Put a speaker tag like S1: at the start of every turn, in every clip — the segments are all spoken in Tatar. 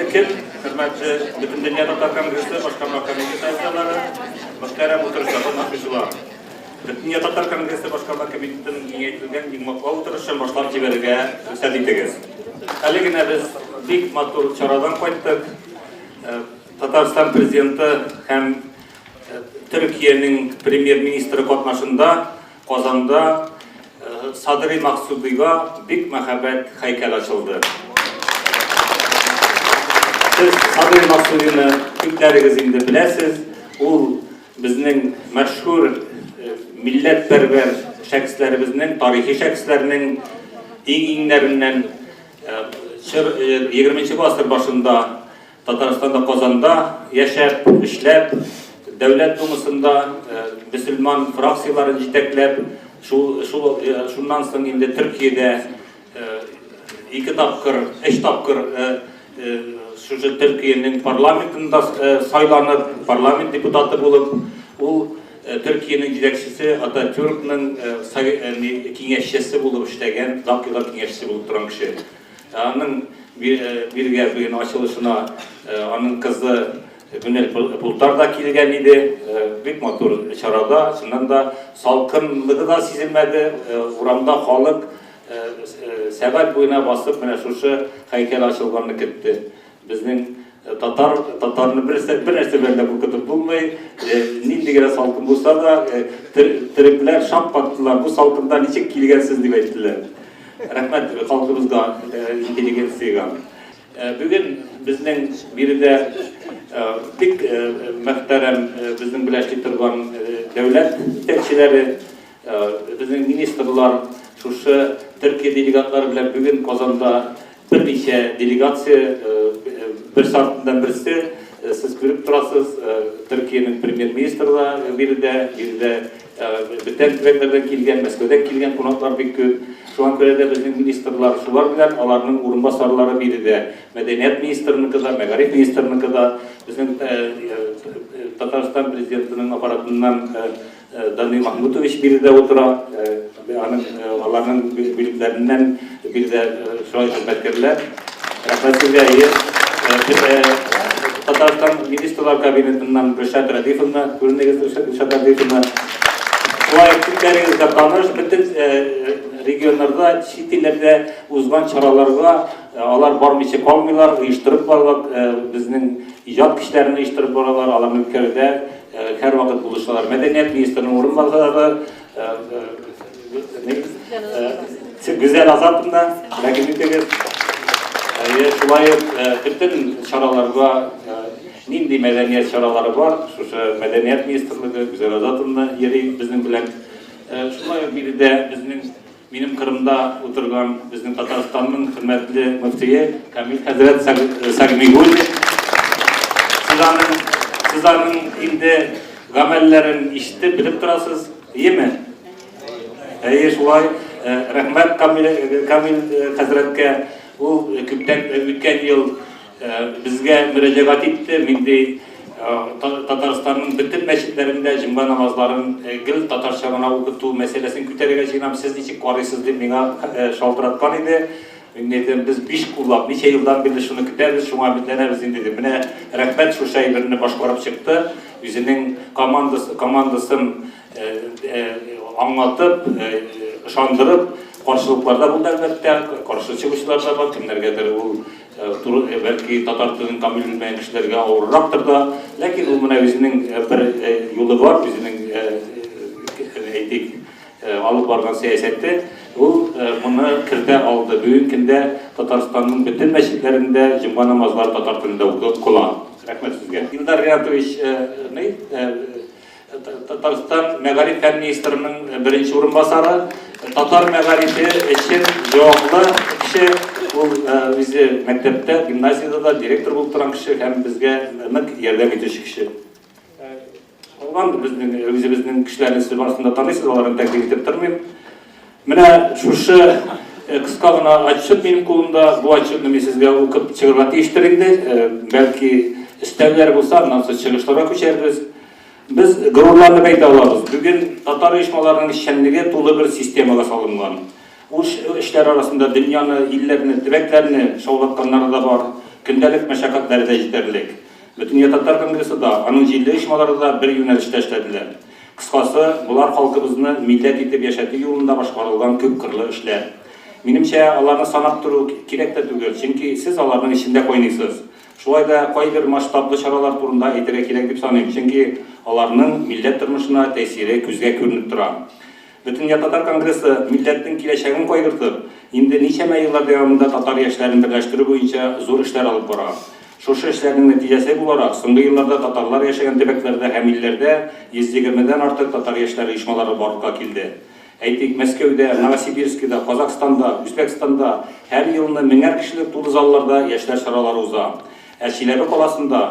S1: Хәерле көн, хөрмәтле Бөтендөнья татар конгрессы башкарма комитеты әгъзалары, мөхтәрәм утырышта катнашучылар. Бөтендөнья татар конгрессы башкарма комитетының киңәйтелгән йомгаклау утырышын башлап җибәрергә рөхсәт итегез. Әле генә без бик матур чарадан кайттык. Татарстан президенты һәм Төркиянең премьер-министры катнашында Казанда Садри Максудыйга бик мәһабәт һәйкәл ачылды. Сез Садри Максудыйны күпләрегез инде беләсез. Ул безнең мәшһүр милләтпәрвәр шәхесләребезнең, тарихи шәхесләрнең иң-иңнәреннән. Чыр 20 гасыр башында Татарстанда, Казанда яшәп, эшләп, Дәүләт Думасында мөселман фракцияләрен җитәкләп, шул, шул, шуннан соң инде Төркиядә ике тапкыр, өч тапкыр шушы Төркиянең парламентында сайланып, парламент депутаты булып, ул Төркиянең җитәкчесе Ататюркның киңәшчесе булып эшләгән, озак еллар киңәшчесе булып торган кеше. Аның биргә бүген ачылышына аның кызы Гүнел Пултар да килгән иде. Бик матур чарада, чыннан да салкынлыгы да сизелмәде. Урамда халык сәгать буена басып менә шушы һәйкәл ачылганны көтте. Безнең татар татарны бер бер нәрсә белән дә куркытып булмый. Нинди генә салкын булса да, төрекләр шаккаттылар. Бу салкында ничек килгәнсез дип әйттеләр. Рәхмәт халкыбызга, интеллигенциягә. Бүген безнең биредә бик мөхтәрәм безнең белән эшли торган дәүләт җитәкчеләре, безнең министрлар шушы Төркия делегатлары белән бүген Казанда берничә делегация, берсе артыннан берсе, сез күреп торасыз, Төркиянең премьер-министры да биредә, биредә бүтән төбәкләрдән килгән, Мәскәүдән килгән кунаклар бик күп. Шуңа күрә дә безнең министрлар шулар белән, аларның урынбасарлары биредә. Мәдәният министрыныкы да, мәгариф министрыныкы да, безнең Татарстан президентының аппаратыннан Данил Махмутович биредә утыра, аның аларның бүлекләреннән биредә шулай хезмәткәрләр. Рәхмәт сезгә, әйе. Татарстан Министрлар Кабинетыннан Гөлшат Рәдифовна, күренегез, Гөлшат Рәдифовна. Шулай күпләрегезгә таныш, бөтен регионнарда, чит илләрдә узган чараларга алар бармыйча калмыйлар, оештырып баралар, безнең иҗат кешеләрен оештырып баралар, аларны үткәрүдә Һәрвакыт булышалар. Мәдәният министрының урынбасары Гүзәл Азатовна, рәхим итегез. Шулай ук бөтен чараларга нинди мәдәният чаралары бар, шушы мәдәният министрлыгы Гүзәл Азатовна йөри безнең белән. Шулай ук биредә безнең Минем Кырымда утырган безнең Татарстанның хөрмәтле мөфтие Камил хәзрәт Сагмигуллин. Сез аның, сез аның инде гамәлләрен ишетеп, белеп торасыз, иеме? Әйе, шулай. Рәхмәт Камил, Камил хәзрәткә. Ул күптән үткән ел Безгә мөрәҗәгать итте, мин ди, Татарстанның бөтен мәчетләрендә җомга намазларын гел татарча гына укыту мәсьәләсен күтәрергә җыенам, сез ничек карыйсыз дип миңа шалтыраткан иде. Мин әйтәм, без биш куллап, ничә елдан бирле шуны көтәбез, шуңа өметләнәбез инде дип. Менә рәхмәт, шушы әйберне башкарып чыкты, үзенең командасы, командасын аңлатып, ышандырып, каршылыклар да булды әлбәттә, каршы чыгучылар да бар, кемнәргәдер ул Туры, бәлки татар телен камил белмәгән кешеләргә авыррактыр да, ләкин ул менә үзенең бер юлы бар, үзенең, әйтик, алып барган сәясәте, ул моны кертә алды. Бүгенге көндә Татарстанның бөтен мәчетләрендә җомга намазлары татар телендә укыла. Рәхмәт сезгә. Илдар Ринатович, ни, Татарстан мәгариф фән министрының беренче урынбасары, татар мәгарифе өчен җаваплы кеше, ул үзе мәктәптә, гимназиядә дә директор булып торган кеше һәм безгә нык ярдәм итүче кеше. Калган безнең үзебезнең кешеләрне сез барысын да таныйсыз, аларны тәкъдим итеп тормыйм. Менә шушы кыска гына отчет минем кулымда. Бу отчетны мин сезгә укып чыгарга тиештер инде. Бәлки өстәүләр булса, аннан соң чыгышларга күчәрбез. Без горурланып әйтә алабыз, бүген татар оешмаларының эшчәнлеге тулы бер системага салынган. Ул эшләр арасында дөньяны, илләрне, төбәкләрне шаулатканнары да бар. Көндәлек мәшәкатьләре дә җитәрлек. Бөтендөнья татар конгрессы да, аның җирле оешмалары да бер юнәлештә эшләделәр. Кыскасы, болар халкыбызны милләт итеп яшәтү юлында башкарылган күпкырлы эшләр. Минемчә, аларны санап тору кирәк тә түгел, чөнки сез аларның эчендә кайныйсыз. Шулай да кайбер масштаблы чаралар турында әйтергә кирәк дип саныйм, чөнки аларның милләт тормышына тәэсире күзгә күренеп тора. Бөтендөнья татар конгрессы милләтнең киләчәген кайгыртып, инде ничәмә еллар дәвамында татар яшьләрен берләштерү буенча зур эшләр алып бара. Шушы эшләрнең нәтиҗәсе буларак, соңгы елларда татарлар яшәгән төбәкләрдә һәм илләрдә 120 дән артык татар яшьләре оешмалары барлыкка килде. Әйтик, Мәскәүдә, Новосибирскида, Казахстанда, Үзбәкстанда һәр елны меңәр кешелек тулы залларда яшьләр чаралары уза. Ә Чиләбе каласында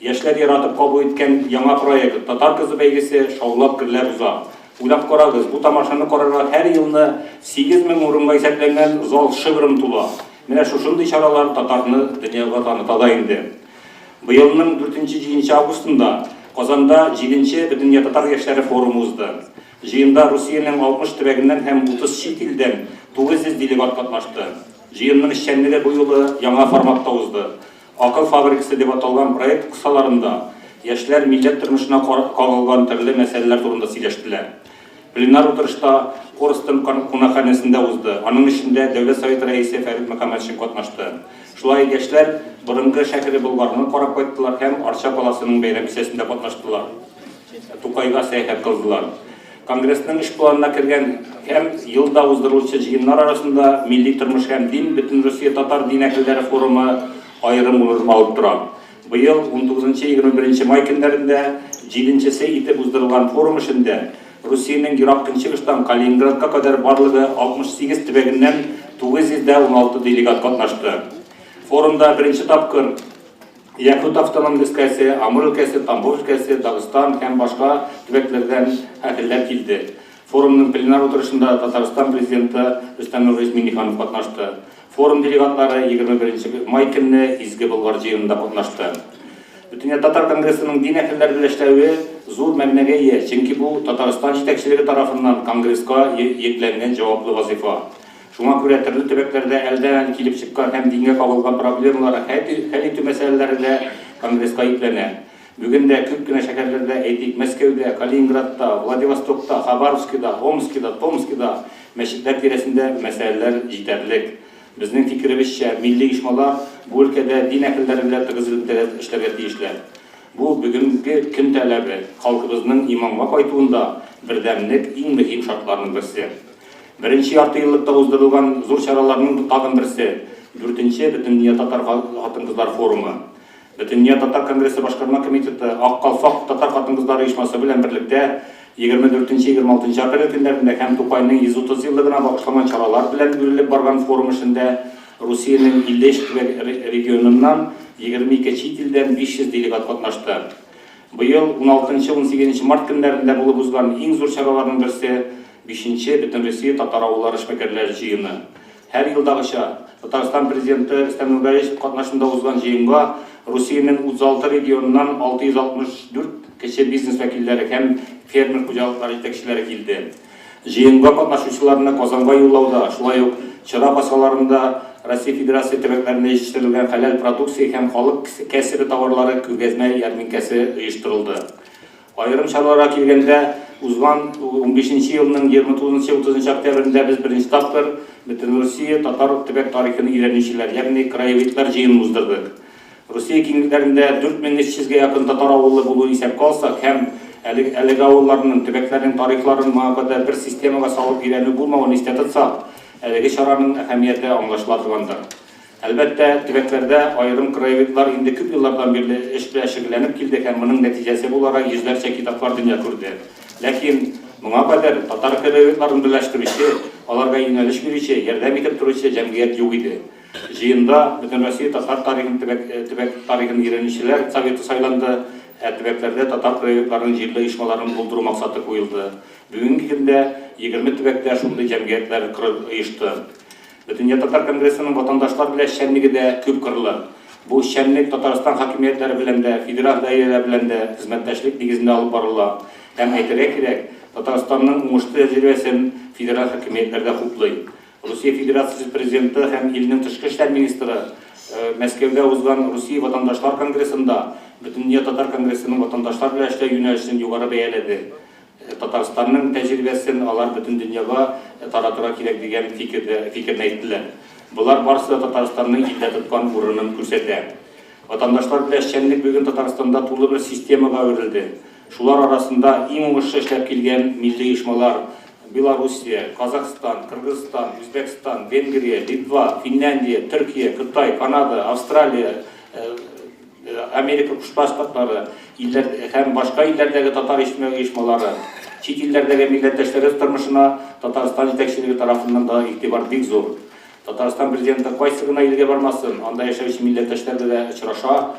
S1: яшьләр яратып кабул иткән яңа проект, Татар кызы бәйгесе шаулап-гөрләп уза. Уйлап карагыз, бу тамашаны карарга һәр елны 8000 урынга исәпләнгән зал шыгрым тула. Менә шушындый чаралар татарны дөньяга таныта да инде. Быелның дүртенче-җиденче августында Казанда җиденче Бөтендөнья татар яшьләре форумы узды. Җыенда Русиянең 60 төбәгеннән һәм 30 чит илдән 900 делегат катнашты. Җыенның эшчәнлеге бу юлы яңа форматта узды. Акыл фабрикасы дип аталган проект кысаларында яшьләр милләт тормышына кагылган төрле мәсьәләләр турында сөйләштеләр. Пленар утырышта Корстон кунакханәсендә узды, аның эшендә Дәүләт Советы Рәисе Фәрит Мөхәммәтшин катнашты. Шулай ук яшьләр борынгы шәһре Болгарны карап кайттылар һәм Арча каласының бәйрәм кичәсендә катнаштылар. Тукайга сәяхәт кылдылар. Конгрессның эш планына кергән һәм ел да уздырылучы җыеннар арасында Милли тормыш һәм дин Бөтенрусия татар дин әһелләре форумы аерым урын алып тора. Быел 19-21 май көннәрендә җиденчесе итеп уздырылган форум эшендә Русиянең Ерак Көнчыгыштан Калининградка кадәр барлыгы 68 төбәгеннән 916 делегат катнашты. Форумда беренче тапкыр Якут автоном өлкәсе, Амур өлкәсе, Тамбов өлкәсе, Дагыстан һәм башка төбәкләрдән әһелләр килде. Форумның пленар утырышында Татарстан Президенты Рөстәм Нургалиевич Миңнеханов катнашты. Форум делегатлары 21 нче май көнне Изге Болгар җыенында катнашты. Бөтендөнья татар конгрессының дин әһелләре белән эшләве зур мәгънәгә ия, чөнки бу Татарстан җитәкчелеге тарафыннан конгресска йөкләнгән җаваплы вазыйфа. Шуңа күрә төрле төбәкләрдә әледән-әле килеп чыккан һәм дингә кагылган проблемаларны хәл итү мәсьәләләре дә Конгресска йөкләнә. Бүген дә күп кенә шәһәрләрдә, әйтик, Мәскәүдә, Калининградта, Владивостокта, Хабаровскида, Омскида, Томскида мәчетләр тирәсендә мәсьәләләр җитәрлек. Безнең фикеребезчә, милли оешмалар бу өлкәдә дин әһелләре белән тыгыз элемтәдә эшләргә тиешләр. Бу, бүгенге көн таләбе, халкыбызның иманга кайтуында бердәмлек иң мөһим шартларның берсе. Беренче яртыеллыкта уздырылган зур чараларның тагын берсе, дүртенче Бөтендөнья татар хатын-кызлар форумы. Бөтендөнья татар конгрессы башкарма комитеты Ак калфак татар хатын-кызлары оешмасы белән берлектә 24-26 нчы апрель көннәрендә һәм Тукайның 130 еллыгына багышланган чаралар белән үрелеп барган форум эшендә Русиянең 53 төбәк регионыннан 22 чит илдән 500 делегат катнашты. Быел 16-18 март көннәрендә булып узган иң зур чараларның берсе, Бишенче Бөтенрусия татар авыллары эшмәкәрләре җыены. Һәр елдагыча, Татарстан Президенты Рөстәм Нургалиевич катнашында узган җыенга Русиянең 36 регионыннан 664 кече бизнес вәкилләре һәм фермер хуҗалыклары җитәкчеләре килде. Җыенга катнашучыларны Казанга юллауда, шулай ук чара кысаларында Россия Федерация төбәкләрендә җитештерелгән хәләл продукция һәм халык кәсебе товарлары күргәзмә-ярминкәсе оештырылды. Аерым чараларга килгәндә, узган унбишенче елның 29-30 октябрендә без беренче тапкыр Бөтенрусия татар төбәк тарихын өйрәнүчеләр, ягъни краеведлар җыенын уздырдык. Русия киңлекләрендә 4300 гә якын татар авылы булуын исәпкә алсак һәм әлеге авылларның, төбәкләрнең тарихларын моңа кадәр бер системага салып өйрәнү булмавын истә тотсак, әлеге чараның әһәмияте аңлашыла торгандыр. Әлбәттә, төбәкләрдә аерым краеведлар инде күп еллардан бирле эш белән шөгыльләнеп килде һәм моның нәтиҗәсе буларак йөзләрчә китаплар дөнья күрде. Ләкин моңа кадәр татар краеведларын берләштерүче, аларга юнәлеш бирүче, ярдәм итеп торучы җәмгыять юк иде. Җыенда Бөтенроссия татар тарихын төбәк төбәк тарихын өйрәнүчеләр советы сайланды, ә төбәкләрдә татар краеведларының җирле оешмаларын булдыру максаты куелды. Бүгенге көндә 20 төбәктә шундый җәмгыятьләр оешты. Бөтендөнья татар конгрессының ватандашлар белән эшчәнлеге дә күпкырлы. Бу эшчәнлек Татарстан хакимиятләре белән дә, федераль даирәләр белән дә хезмәттәшлек нигезендә алып барыла. Һәм әйтергә кирәк, Татарстанның уңышлы тәҗрибәсен федераль хакимиятләр дә хуплый. Русия Федерациясе Президенты һәм илнең тышкы эшләр министры Мәскәүдә узган Русия ватандашлар конгрессында Бөтендөнья татар конгрессының ватандашлар белән эшләү юнәлешен югары бәяләде. Татарстанның тәҗрибәсен алар бөтен дөньяга таратырга кирәк дигән фикердә фикерне әйттеләр. Болар барысы да Татарстанның илдә тоткан урынын күрсәтә. Ватандашлар белән эшчәнлек бүген Татарстанда тулы бер системага әверелде. Шулар арасында иң уңышлы эшләп килгән милли оешмалар, Белоруссия, Казахстан, Кыргызстан, Үзбәкстан, Венгрия, Литва, Финляндия, Төркия, Кытай, Канада, Австралия, Америка Кушма Штатлары, илләр һәм башка илләрдәге татар иҗтимагый оешмалары, чит илләрдәге милләттәшләребез тормышына Татарстан җитәкчелеге тарафыннан да игътибар бик зур. Татарстан Президенты кайсы гына илгә бармасын, анда яшәүче милләттәшләр белән очраша.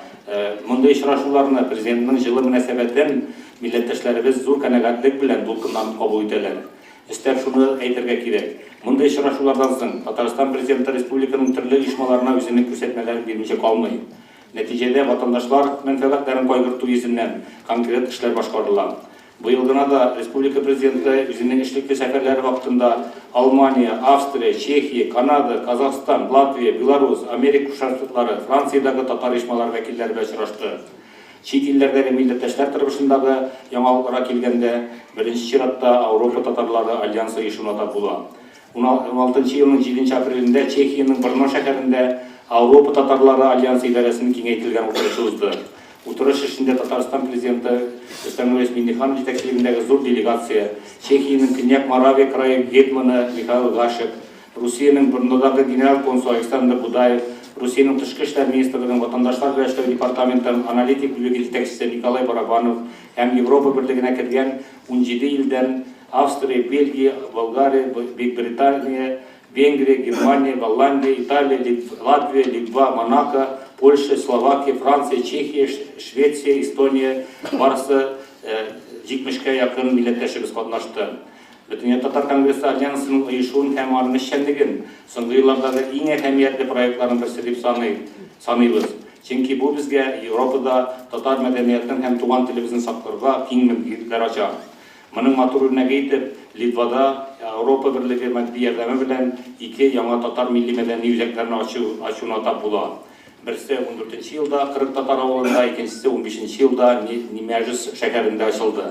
S1: Мондый очрашуларны, Президентның җылы мөнәсәбәтен милләттәшләребез зур канәгатьлек белән, дулкынланып кабул итәләр. Өстәп шуны әйтергә кирәк, мондый очрашулардан соң Татарстан Президенты республиканың төрле оешмаларына үзенең күрсәтмәләрен бирмичә калмый. Нәтиҗәдә, ватандашлар мәнфәгатьләрен кайгырту йөзеннән конкрет эшләр башкарыла. Быел гына да республика Президенты үзенең эшлекле сәфәрләре вакытында Алмания, Австрия, Чехия, Канада, Казахстан, Латвия, Беларус, Америка Кушма Штатлары, Франциядәге татар оешмалары вәкилләре белән очрашты. Чит илләрдәге милләттәшләр тормышындагы яңалыкларга килгәндә, беренче чиратта Ауропа татарлары альянсы оешуын атап була. Уналтынчы елның җиденче апрелендә Чехиянең Брно шәһәрендә Ауропа татарлары альянсы идарәсенең киңәйтелгән утырышы узды. Утырыш эшендә Татарстан Президенты Рөстәм Нуриевич Миңнеханов җитәкчелегендәге зур делегация, Чехиянең Көньяк Моравия крае гетманы Михаил Гашек, Русиянең Брнодагы генераль консулы Александр Будаев, Русиянең Тышкы эшләр министрлыгының ватандашлар белән эшләү департаментының аналитик бүлеге җитәкчесе Николай Барабанов һәм Европа Берлегенә кергән 17 илдән, Австрия, Бельгия, Болгария, Бөекбритания, Венгрия, Германия, Голландия, Италия, Латвия, Литва, Монако, Польша, Словакия, Франция, Чехия, Швеция, Эстония, барысы 70кә якын милләттәшебез катнашты. Бөтендөнья татар конгрессы альянсының оешуын һәм аның эшчәнлеген соңгы еллардагы иң әһәмиятле проектларның берсе дип саный, саныйбыз. Чөнки бу безгә Европада татар мәдәниятын һәм туган телебезне сакларга киң мөмкинлекләр ача. Моның матур үрнәге итеп, Литвада Ауропа Берлеге матди ярдәме белән ике яңа татар милли-мәдәни үзәкләрне ачу ачуны атап була. Берсе ундүртенче елда 40 татар авылында, икенчесе унбишенче елда Немяжес шәһәрендә ачылды.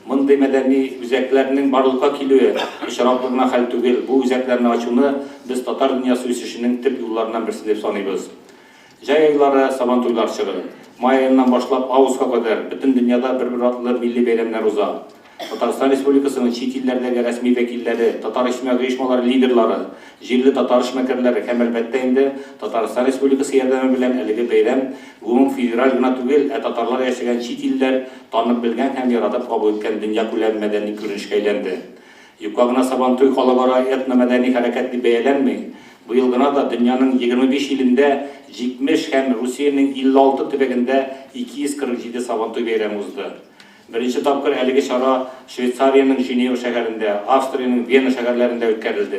S1: Мондый мәдәни үзәкләрнең барлыкка килүе очраклы гына хәл түгел, бу үзәкләрне ачуны без татар дөньясы үсешенең төп юлларыннан берсе дип саныйбыз. Җәй айлары, Сабантуйлар чоры. Май аеннан башлап августка кадәр бөтен дөньяда бер-бер артлы милли бәйрәмнәр уза. Татарстан Республикасының чит илләрдәге рәсми вәкилләре, татар иҗтимагый оешмалары лидерлары, җирле татар эшмәкәрләре һәм, әлбәттә инде, Татарстан Республикасы ярдәме белән әлеге бәйрәм гомумфедераль гына түгел, ә татарлар яшәгән чит илләр танып белгән һәм яратып кабул иткән дөньякүләм мәдәни күренешкә әйләнде. Юкка гына Сабантуй халыкара этномәдәни хәрәкәт дип бәяләнми. Быел гына да дөньяның 25 илендә 70 һәм Русиянең 56 төбәгендә 247 Сабантуй бәйрәме узды. Беренче тапкыр әлеге чара Швейцариянең Женева шәһәрендә, Австриянең Вена шәһәрләрендә үткәрелде.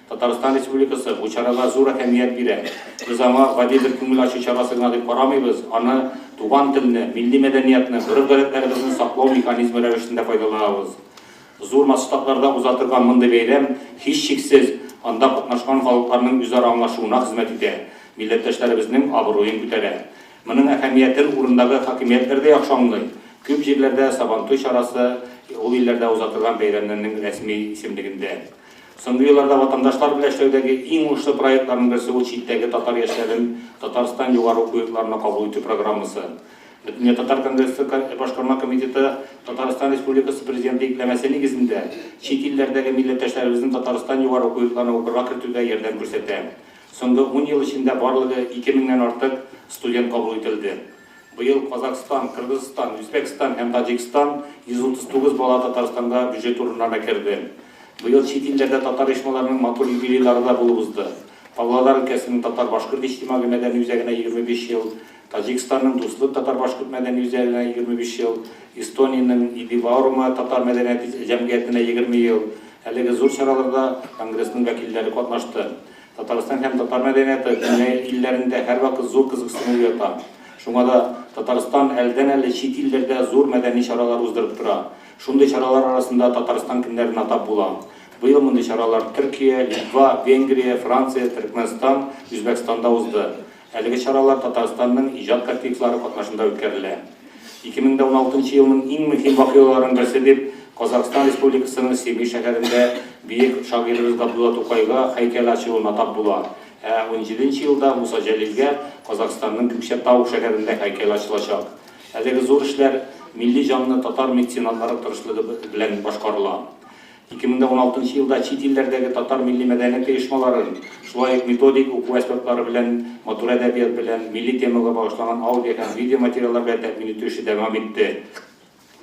S1: Татарстан Республикасы бу чарага зур әһәмият бирә. Без аңа гади бер күңел ачу чарасы гына дип карамыйбыз, аны туган телне, милли мәдәниятне, гореф-гадәтләребезне саклау механизмы рәвешендә файдаланабыз. Зур масштабларда уза торган мондый бәйрәм, һичшиксез, анда катнашкан халыкларның үзара аңлашуына хезмәт итә, милләттәшләребезнең абруен күтәрә. Моның әһәмиятен урындагы хакимиятләр дә яхшы аңлый. Күп җирләрдә Сабантуй чарасы ул илләрдә уза торган бәйрәмнәрнең рәсми исемлегендә. Соңгы елларда ватандашлар белән эшләүдәге иң уңышлы проектларның берсе ул читтәге татар яшьләрен Татарстан югары уку йортларына кабул итү программасы. Бөтендөнья татар конгрессы Башкарма комитеты Татарстан Республикасы Президенты йөкләмәсе нигезендә чит илләрдәге милләттәшләребезне Татарстан югары уку йортларына укырга кертүдә ярдәм күрсәтә. Соңгы ун ел эчендә барлыгы 2 меңнән артык студент кабул ителде. Быел Казахстан, Кыргызстан, Үзбәкстан һәм Таҗикстан 139 бала Татарстанга бюджет урыннарына керде. Быел чит илләрдә татар оешмаларының матур юбилейлары да булып узды. Павлодар өлкәсенең татар-башкорт иҗтимагый мәдәни үзәгенә 25 ел, Таҗикстанның Дуслык татар-башкорт мәдәни үзәгенә 25 ел, Эстониянең Идиваурума татар мәдәнияте җәмгыятенә 20 ел. Әлеге зур чараларда Конгрессның вәкилләре катнашты. Татарстан һәм татар мәдәнияты дөнья илләрендә һәрвакыт зур кызыксыну уята. Шуңа да Татарстан әледән-әле чит илләрдә зур мәдәни чаралар уздырып тора. Шундый чаралар арасында Татарстан көннәрен атап була. Быел мондый чаралар Төркия, Литва, Венгрия, Франция, Төркмәнстан, Үзбәкстанда узды. Әлеге чаралар Татарстанның иҗат коллективлары катнашында үткәрелә. 2016 елның иң мөһим вакыйгаларының берсе дип Казахстан Республикасының Семей шәһәрендә бөек шагыйребез Габдулла Тукайга һәйкәл ачылуын атап була. Ә 17 елда Муса Җәлилгә Казахстанның Күкчәтау шәһәрендә һәйкәл ачылачак. Әлеге зур эшләр милли җанлы татар меценатлары тырышлыгы белән башкарыла. 2016 елда чит илләрдәге татар милли мәдәният оешмаларын, шулай ук методик уку әсбаплары белән, матур әдәбият белән, милли темага багышланган аудио һәм видео материаллар белән тәэмин итү эше дәвам итте.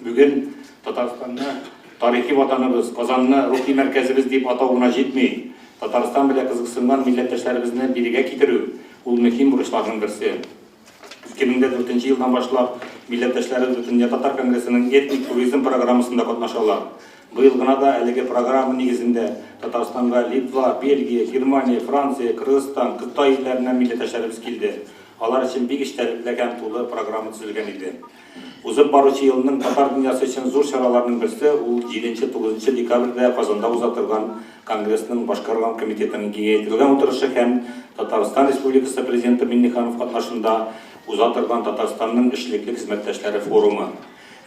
S1: Бүген Татарстанны тарихи ватаныбыз, Казанны рухи мәркәзебез дип атау гына җитми. Татарстан белән кызыксынган милләттәшләребезне бирегә китерү, ул мөһим бурычларның берсе. 2004 елдан башлап милләттәшләребез Бөтендөнья татар конгрессының этник туризм программасында катнашалар. Быел гына да әлеге программа нигезендә Татарстанга Литва, Бельгия, Германия, Франция, Кыргызстан, Кытай илләреннән милләттәшләребез килде. Алар өчен бик эчтәлекле һәм тулы программа төзелгән иде. Узып баручы елның татар дөньясы өчен зур чараларның берсе, ул 7-9 декабрьдә Казанда уза торган Конгрессның башкарган комитетының киңәйтелгән утырышы һәм Татарстан Республикасы Президенты Миңнеханов катнашында уза торган Татарстанның эшлекле хезмәттәшләре форумы.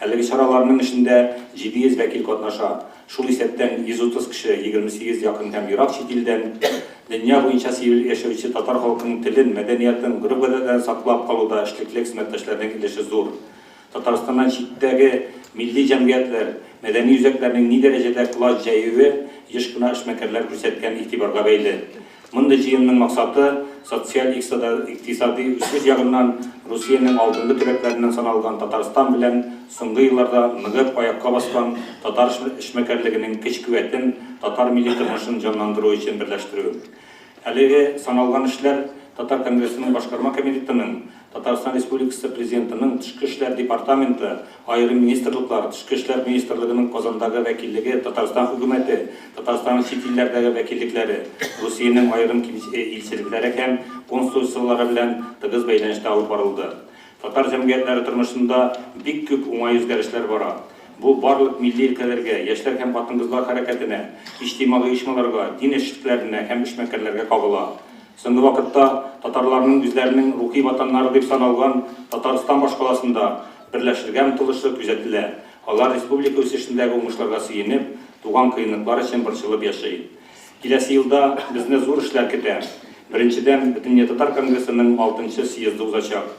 S1: Әлеге чараларның эшендә 700 вәкил катнаша, шул исәптән 130 кеше 28 якын һәм ерак чит илдән. Дөнья буенча сибелеп яшәүче татар халкының телен, мәдәниятын, гореф-гадәтләрен саклап калуда эшлекле хезмәттәшләрнең өлеше зур. Татарстаннан читтәге милли җәмгыятьләр, мәдәни үзәкләрнең ни дәрәҗәдә колач җәюе еш кына эшмәкәрләр күрсәткән игътибарга бәйле. Мондый җыенның максаты, социаль-икътисади үсеш ягыннан Русиянең алдынгы төбәкләреннән саналган Татарстан белән соңгы елларда ныгып аякка баскан татар эшмәкәрлегенең көч-куәтен татар милли тормышын җанландыру өчен берләштерү. Әлеге саналган эшләр Татар конгрессының башкарма комитетының, Татарстан Республикасы Президентының Тышкы эшләр департаменты, аерым министрлыклар, Тышкы эшләр министрлыгының Казандагы вәкиллеге, Татарстан хөкүмәте, Татарстанның чит илләрдәге вәкиллекләре, Русиянең аерым илчелекләре һәм консульстволары белән тыгыз бәйләнештә алып барылды. Татар җәмгыятьләре тормышында бик күп уңай үзгәрешләр бара. Бу барлык милли өлкәләргә, яшьләр һәм хатын-кызлар хәрәкәтенә, иҗтимагый оешмаларга, дин эшлекләренә һәм эшмәкәрләргә кагыла. Соңгы вакытта татарларның үзләренең рухи ватаннары дип саналган Татарстан башкаласында берләшергә омтылышы күзәтелә. Алар республика үсешендәге уңышларга сөенеп, туган кыенлыклар өчен борчылып яши. Киләсе елда безне зур эшләр көтә. Беренчедән, Бөтендөнья татар конгрессының алтынчы съезды узачак.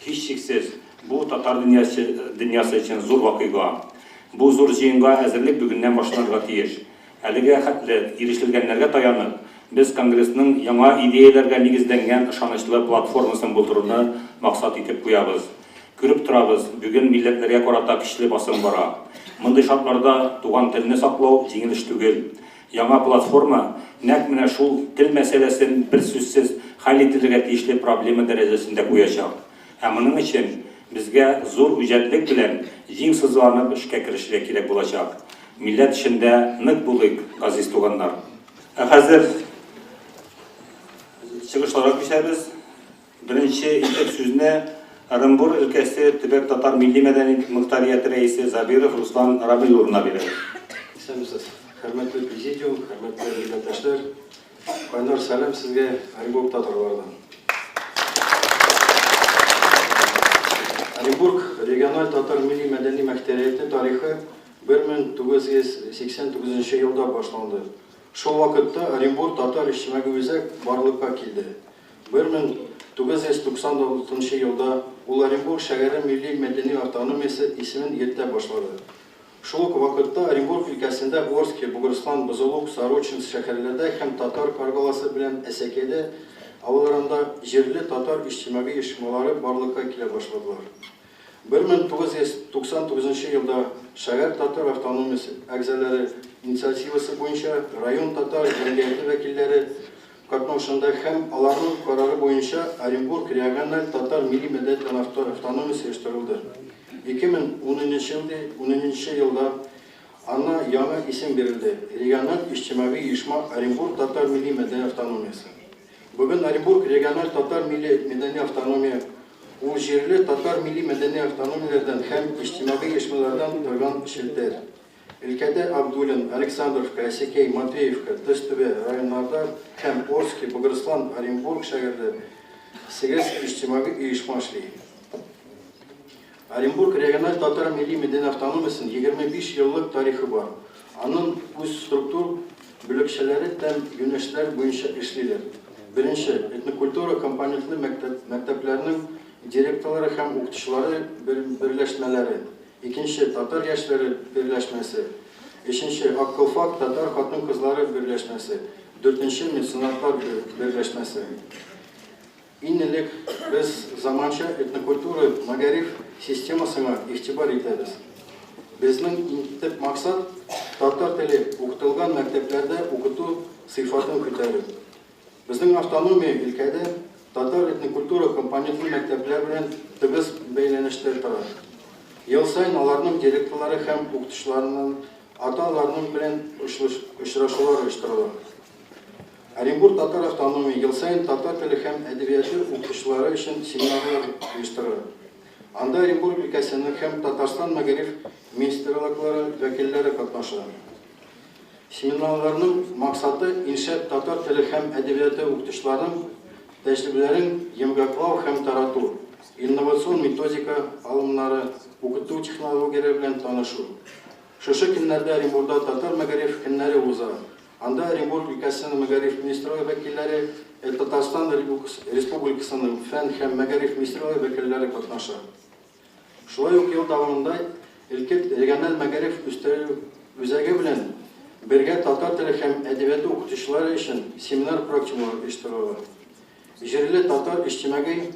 S1: Һичшиксез, бу татар дөньясы өчен зур вакыйга. Бу зур җыенга әзерлек бүгеннән башланырга тиеш. Әлегә хәтле ирешелгәннәргә таянып, без конгрессның яңа идеяләргә нигезләнгән ышанычлы платформасын булдыруны максат итеп куябыз. Күреп торабыз, бүген милләтләргә карата көчле басым бара. Мондый шартларда туган телне саклау җиңел эш түгел. Яңа платформа нәкъ менә шул тел мәсьәләсен берсүзсез хәл ителергә тиешле проблема дәрәҗәсендә куячак. Ә моның өчен безгә зур үҗәтлек белән җиң сызланып эшкә керешергә кирәк булачак. Милләт эшендә нык булыйк, газиз туганнар! Ә хәзер чыгышларга күчәбез. Беренче итеп сүзне Ырынбур өлкәсе төбәк татар милли-мәдәни мохтарияте рәисе Забиров Руслан Рамил улына бирәбез.
S2: Исәнмесез, хөрмәтле президиум, хөрмәтле милләттәшләр! Кайнар сәлам сезгә Оренбург татарлардан. Оренбург региональ татар милли-мәдәни мөхтәрияте тарихы 1989 елда башланды. Шул вакытта Оренбург татар иҗтимагый үзәк барлыкка килде. 1996 елда ул Оренбург шәһәре милли-мәдәни автономиясе исемен йөртә башлады. Шул ук вакытта Оренбург өлкәсендә Орски, Бугырслан, Бузулук, Сорочинск шәһәрләрдә һәм Татар Каргаласы белән Әсәкәйдә авылларында җирле татар иҗтимагый оешмалары барлыкка килә башладылар. 1999 елда шәһәр татар автономиясе әгъзалары инициативасы буенча район татар җәмгыяте вәкилләре катнашында һәм аларның карары буенча Оренбург региональ татар милли-мәдәни автономиясе оештырылды. 2010 елда аңа яңа исем бирелде, Региональ иҗтимагый оешма Оренбург татар милли-мәдәни автономиясе. Бүген Оренбург региональ татар милли-мәдәни автономия ул җирле татар милли-мәдәни автономияләрдән һәм иҗтимагый оешмалардан торган челтәр. Өлкәдә Абдуллин, Александровка, Әсәкәй, Матвеевка, Тезтүбә районнарда һәм Орски, Бугырслан, Оренбург шәһәрләре Сигез иҗтимагый оешма эшли. Оренбург региональ татар милли-мәдәни автономиясенең 25 еллык тарихы бар. Аның үз структур бүлекчәләре тәм юнәлешләр буенча эшлиләр. Беренче, этнокультура компонентлы мәктәпләрнең директорлары һәм укытучылары берләшмәләре. Икенче, татар яшьләре берләшмәсе. Өченче, Ак калфак татар хатын-кызлары берләшмәсе. Дүртенче, меценатлар берләшмәсе. Иң элек без заманча этнокультура мәгариф системасына игътибар итәбез. Безнең иң төп максат, татар теле укытылган мәктәпләрдә укыту сыйфатын күтәрү. Безнең автономия өлкәдә татар этнокультура компонентлы мәктәпләр белән тыгыз бәйләнештә тора. Ел саен аларның директорлары һәм укытучыларының, ата-аналарының белән очрашулар оештырыла. Оренбург татар автономия ел саен татар теле һәм әдәбияты укытучылары өчен семинарлар оештыра. Анда Оренбург өлкәсенең һәм Татарстан мәгариф министрлыклары вәкилләре катнаша. Семинарларның максаты, иң шәп татар теле һәм әдәбияты укытучыларының тәҗрибәләрен йомгаклау һәм тарату, инновацион методика алымнары, укыту технологияләре белән танышу. Шушы көннәрдә Оренбурда татар мәгариф көннәре уза. Анда Оренбург өлкәсенең мәгариф министрлыгы вәкилләре, Татарстан Республикасының фән һәм мәгариф министрлыгы вәкилләре катнаша. Шулай ук ел дәвамында Элкет региональ мәгариф үстерү үзәге белән бергә татар теле һәм әдәбияты укытучылары өчен семинар-практикумнар оештырыла. Җирле татар иҗтимагый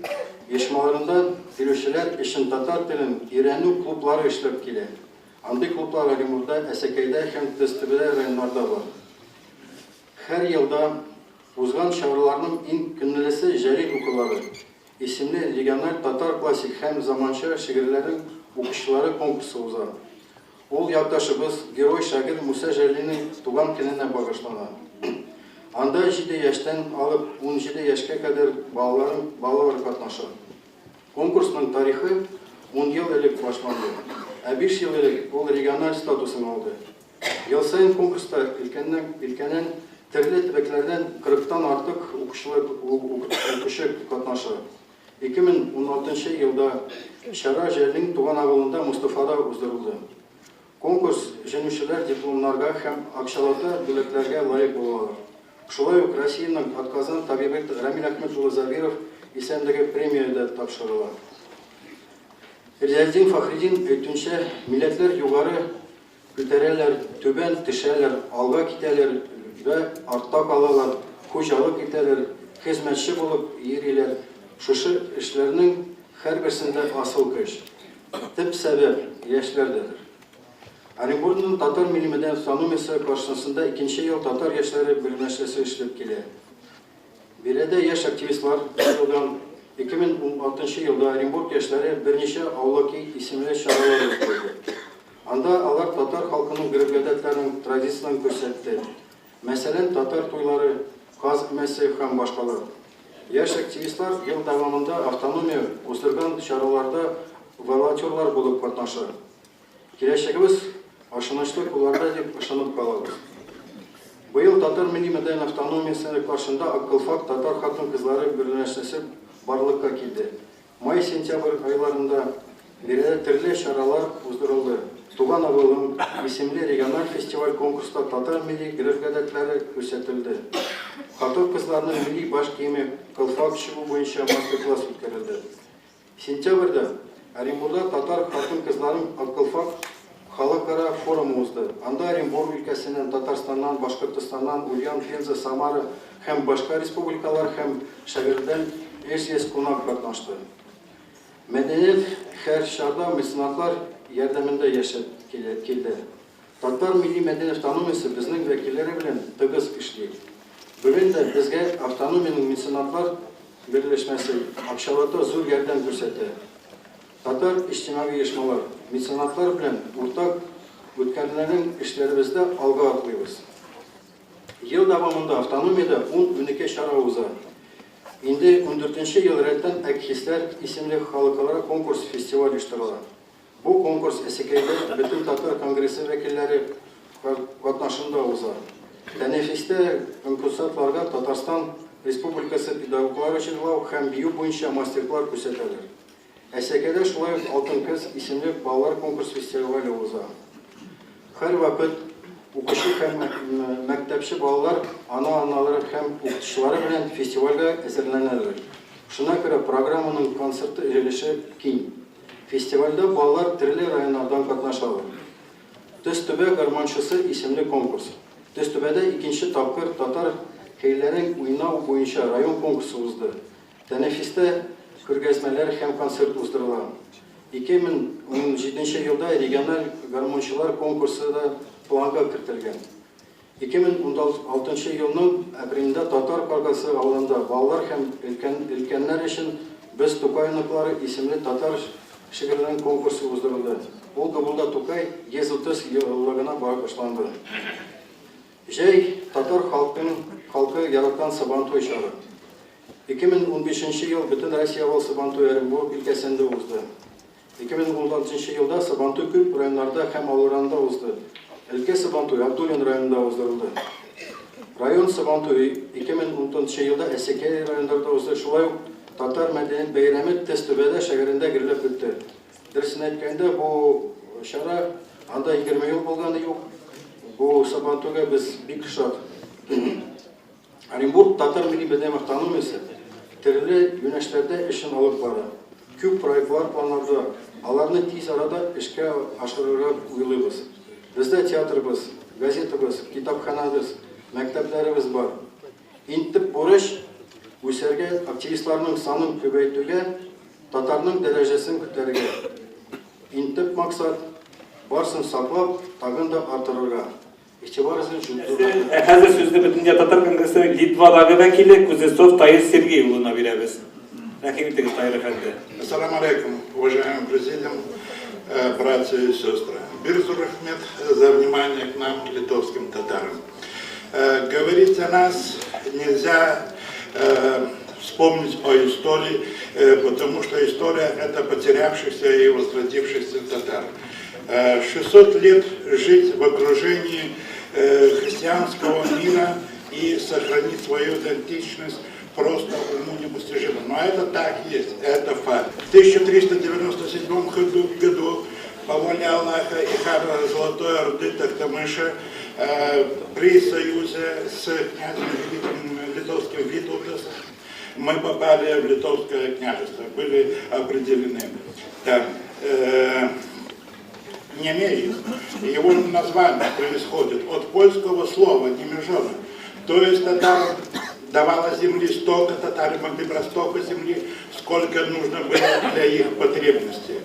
S2: оешмаларында килүчеләр өчен татар телен өйрәнү клублары эшләп килә. Андый клублар Оренбурда, Әсәкәйдә һәм Тезтүбәдә районнарда бар. Һәр елда узган чараларның иң күңеллесе Җәлил укулары исемле региональ татар классик һәм заманча шигырьләрен укучылары конкурсы уза. Ул якташыбыз, герой шагыйрь Муса Җәлилнең туган көненә багышлана. Анда җиде яшьтән алып 17 яшькә кадәр балаларын балалар катнаша. Конкурсның тарихы ун ел элек башланды, ә биш ел элек ул региональ статусын алды. Ел саен конкурста өлкәннән өлкәнән төрле төбәкләрдән кырыктан артык укучылар укучы катнаша. 2016 елда чара Җәлилнең туган авылында Мостафада уздырылды. Конкурс җиңүчеләр дипломнарга һәм акчалата бүләкләргә лаек булалар. Шулай ук Россиянең атказан табибы Рамил Әхмәт улы Забиров исемендәге премия дә тапшырыла. Ризаэддин Фәхреддин әйтүенчә, милләтләр югары күтәрәләр, түбән төшәләр, алга китәләр вә артта калалар, хуҗалык итәләр, хезмәтче булып йөриләр. Шушы эшләрнең һәрберсендә асыл көч, төп сәбәп, яшьләрдәдер. Оренбургның татар милли-мәдәни автономиясе каршысында икенче ел татар яшьләре берләшмәсе эшләп килә. Биредә яшь активистлар җыелган. 2016 елда Оренбург яшьләре берничә Аулак өй исемле чаралар үткәрде. Анда алар татар халкының гореф-гадәтләрен, традицияләрен күрсәтте. Мәсәлән, татар туйлары, каз өмәсе һәм башкалар. Яшь активистлар ел дәвамында автономия уздырган чараларда волонтерлар булып катнаша. Киләчәгебез ышанычлы кулларда дип ышанып калабыз. Быел Татар милли-мәдәни автономиясе каршында Ак калфак татар хатын-кызлары берләшмәсе барлыкка килде. Май-сентябрь айларында биредә төрле чаралар уздырылды. Туган авылым исемле региональ фестиваль-конкурста татар милли гореф-гадәтләре күрсәтелде. Хатын-кызларның милли баш киеме калфак чигү буенча мастер-класс үткәрелде. Сентябрьдә Оренбурда татар хатын-кызларының Аккалфак халыкара форумы узды. Анда Оренбург өлкәсеннән, Татарстаннан, Башкортостаннан, Ульян, Пенза, Самара һәм башка республикалар һәм шәһәрдән 300 кунак катнашты. Мәдәният һәр чорда меценатлар ярдәмендә яшәп килде. Татар милли-мәдәни автономиясе безнең вәкилләре белән тыгыз эшли. Бүген дә безгә автономиянең меценатлар берләшмәсе акчалата зур ярдәм күрсәтә. Татар иҗтимагый оешмалар, меценатлар белән уртак үткәрелгән эшләребездә алга атлыйбыз. Ел дәвамында автономиядә ун-унике чара уза. Инде ундүртенче ел рәттән Әк хисләр исемле халыкара конкурс-фестиваль оештырыла. Бу конкурс Әсәкәйдә Бөтентатар конгрессы вәкилләре катнашында уза. Тәнәфестә конкурсантларга Татарстан Республикасы педагоглары җырлау һәм бию буенча мастер-класс күрсәтәләр. Әсәкәдә шулай ук Алтын көз исемле балалар конкурс-фестивале уза. Һәрвакыт укучы һәм мәктәпче балалар ана-аналары һәм укытучылары белән фестивальгә әзерләнәләр. Шуңа күрә программаның концерты өлеше киң. Фестивальдә балалар төрле районнардан катнашалар. Төстүбә гармончысы исемле конкурс. Төстүбәдә икенче тапкыр татар көйләрен уйнау буенча район конкурсы узды. Тәнәфестә күргәзмәләр һәм концерт уздырыла. 2017 елда региональ гармунчылар конкурсы да планга кертелгән. 2016 елның апрелендә Татар Каргасы авылында балалар һәм өлкәннәр өчен Без Тукай оныклары исемле татар шигырьләрен конкурсы уздырылды. Ул Габдулла Тукай 130 еллыгына багышланды. Җәй татар халкы яраткан Сабантуй чоры. 2015 ел Бөтен Россия авыл Сабантуе Оренбург өлкәсендә узды. 2016 елда Сабантуй күп районнарда һәм авылларында узды. Өлкә Сабантуе Абдуллин районында уздырылды. Район Сабантуе 2014 елда Әсәкәй районында узды. Шулай ук татар мәдәният бәйрәме Төстүбәдә шәһәрендә гөрләп үтте. Дөресен әйткәндә, бу чара анда 20 ел булганы юк. Бу Сабантуйга без бик шат. Оренбург татар милли мәдәни автономиясе төрле юнәлешләрдә эшен алып бара. Күп проектлар планларда, аларны тиз арада эшкә ашырырга уйлыйбыз. Бездә театрыбыз, газетабыз, китапханәбез, мәктәпләребез бар. Иң төп бурыч үсәргә, активистларның санын күбәйтүгә, татарның дәрәҗәсен күтәрергә. Иң төп максат барсын саклап, тагын да арттырырга. Игътибарыгыз өчен зур рәхмәт.
S1: Ә хәзер сүзне Бөтендөнья татар конгрессының Литвадагы вәкиле Кузнецов Таир Сергей улына бирәбез. Рәхим итегез, Таир әфәнде.
S3: Ассаламу алейкум, уважаемый президиум, братья и сестры. Бик зур рәхмәт за внимание к нам, литовским татарам. Говорить о нас нельзя вспомнить о истории, потому что история – это потерявшихся и возродившихся татар. 600 лет жить в окружении христианского мира и сохранить свою идентичность просто уму непостижимо. Но это так есть, это факт. В 1397 году по воле Аллаха и хана Золотой Орды Тохтамыша при союзе с князем великим литовским Витовтом мы попали в Литовское княжество, были определены там. Немежис, его название происходит от польского слова «немежона». То есть татарам давала земли столько, татары могли брать столько земли, сколько нужно было для их потребностей.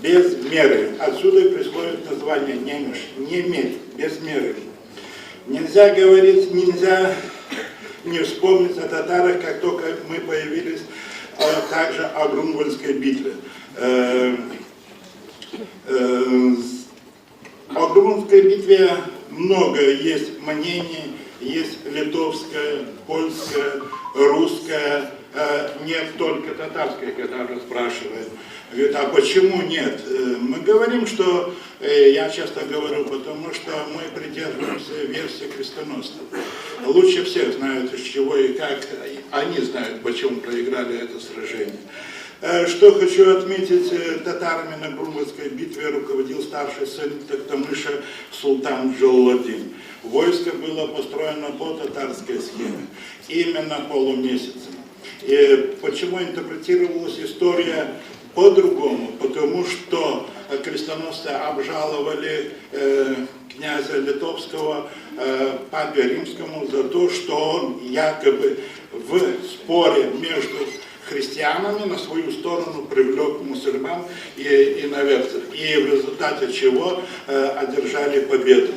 S3: Без меры. Отсюда и происходит название Немеш. Немерь, без меры. Нельзя говорить, нельзя не вспомнить о татарах, как только мы появились, а также о Грунвальдской битве. О Грунвальдской битве много есть мнений, есть литовское, польское, русское, нет только татарское, когда уже спрашивают. Говорит, а почему нет? Мы говорим, что, я часто говорю, потому что мы придерживаемся версии крестоносцев. Лучше всех знают, из чего и как, они знают, почему проиграли это сражение. Что хочу отметить, татарами на Грунвальдской битве руководил старший сын Тохтамыша Султан Джалаладдин. Войско было построено по татарской схеме, именно полумесяцем. И почему интерпретировалась история по-другому? Потому что крестоносцы обжаловали князя литовского папе римскому за то, что он якобы в споре между христианами на свою сторону привлек мусульман и иноверцев, и в результате чего одержали победу.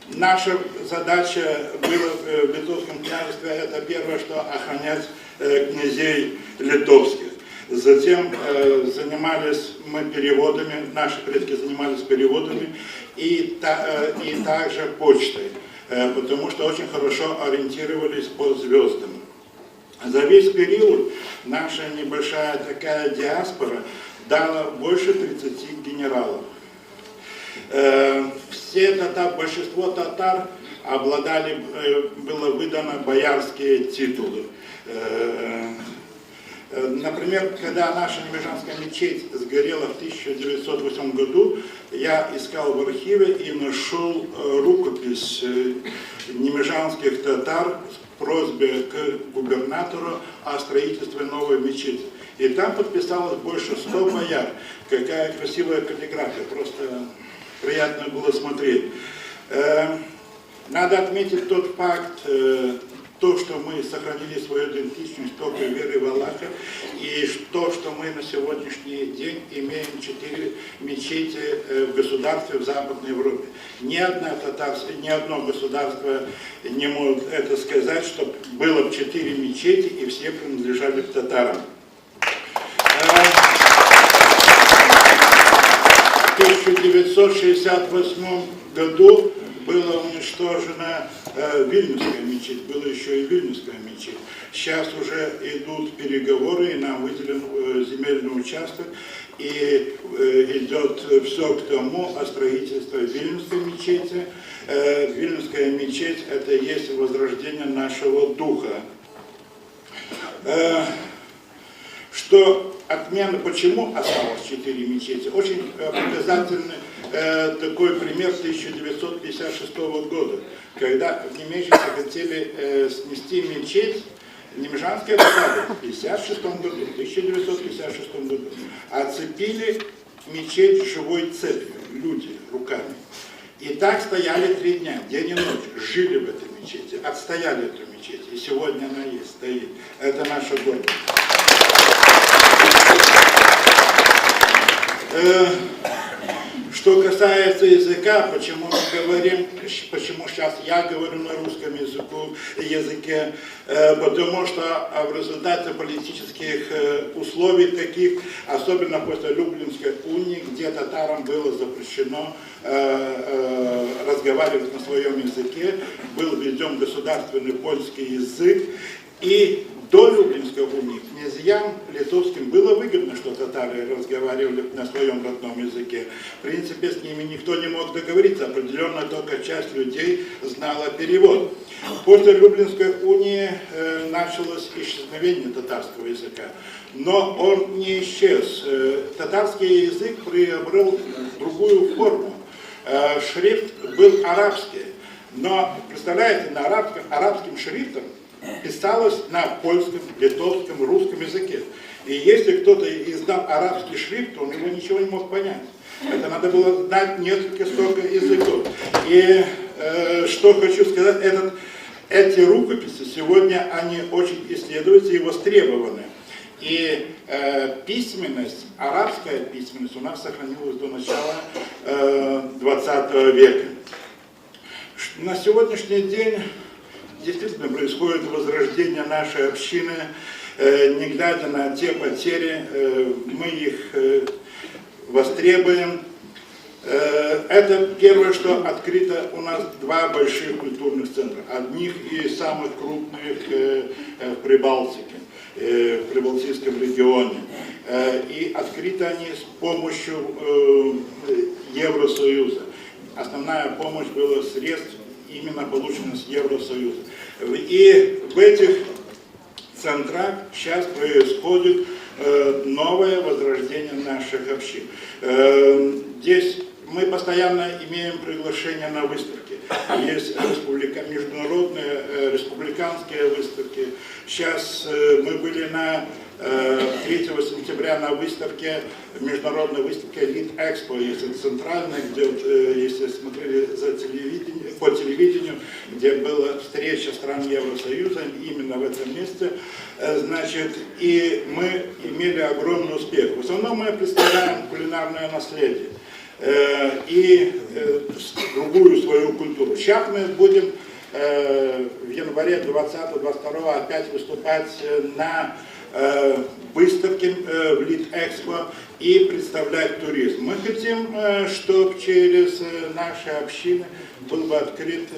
S3: Наша задача была в Литовском княжестве, это первое, что охранять князей литовских. Затем занимались мы переводами, наши предки занимались переводами и также почтой, потому что очень хорошо ориентировались по звездам. За весь период наша небольшая такая диаспора дала больше 30 генералов. Все татар, большинство татар обладали, было выдано боярские титулы. Например, когда наша Немежанская мечеть сгорела в 1908 году, я искал в архиве и нашел рукопись немежанских татар с просьбой к губернатору о строительстве новой мечети. И там подписалось больше 100 бояр. Какая красивая каллиграфия, просто приятно было смотреть. Надо отметить тот факт, то, что мы сохранили свою идентичность только верой в Аллаха, и то, что мы на сегодняшний день имеем 4 мечети в государстве в Западной Европе. Ни одно государство не может это сказать, что было 4 мечети и все принадлежали к татарам. В 1968 году была уничтожена Вильнюсская мечеть, была еще и Вильнюсская мечеть. Сейчас уже идут переговоры, и нам выделен земельный участок, и идет все к тому о строительстве Вильнюсской мечети. Вильнюсская мечеть – это есть возрождение нашего духа. Что отмена, почему осталось 4 мечети? Очень показательный такой пример 1956 года, когда в Немежице хотели снести мечеть, Немежанская татары в 1956 году, 1956 году, оцепили мечеть живой цепью, люди руками. И так стояли 3 дня, день и ночь, жили в этой мечети, отстояли эту мечеть. И сегодня она есть, стоит. Это наша гордость. Что касается языка, почему мы говорим, почему сейчас я говорю на русском языке, потому что в результате политических условий таких, особенно после Люблинской унии, где татарам было запрещено разговаривать на своем языке, был введен государственный польский язык, и до Люблинской унии князьям литовским было выгодно, что татары разговаривали на своем родном языке. В принципе, с ними никто не мог договориться, определенно только часть людей знала перевод. После Люблинской унии началось исчезновение татарского языка, но он не исчез. Татарский язык приобрел другую форму. Шрифт был арабский, но, представляете, на арабским шрифтом писалось на польском, литовском, русском языке. И если кто-то издал арабский шрифт, то он его ничего не мог понять. Это надо было знать несколько столько языков. И что хочу сказать, эти рукописи сегодня, они очень исследуются и востребованы. И письменность, арабская письменность у нас сохранилась до начала 20 века. На сегодняшний день действительно происходит возрождение нашей общины, не глядя на те потери, мы их востребуем. Это первое, что открыто у нас 2 больших культурных центра, одних из самых крупных в Прибалтике, в Прибалтийском регионе. И открыты они с помощью Евросоюза. Основная помощь была средств именно получено с Евросоюза. И в этих центрах сейчас происходит новое возрождение наших общин. Здесь мы постоянно имеем приглашения на выставки. Есть международные, республиканские выставки. Сейчас мы были на 3 сентября на выставке, международной выставке Лит-Экспо, если центральная, где, если смотрели за телевидение, по телевидению, где была встреча стран Евросоюза, именно в этом месте, значит, и мы имели огромный успех. В основном мы представляем кулинарное наследие и другую свою культуру. Сейчас мы будем в январе 20-22 опять выступать на выставке в Лит-Экспо и представлять туризм. Мы хотим, чтобы через наши общины был бы открыт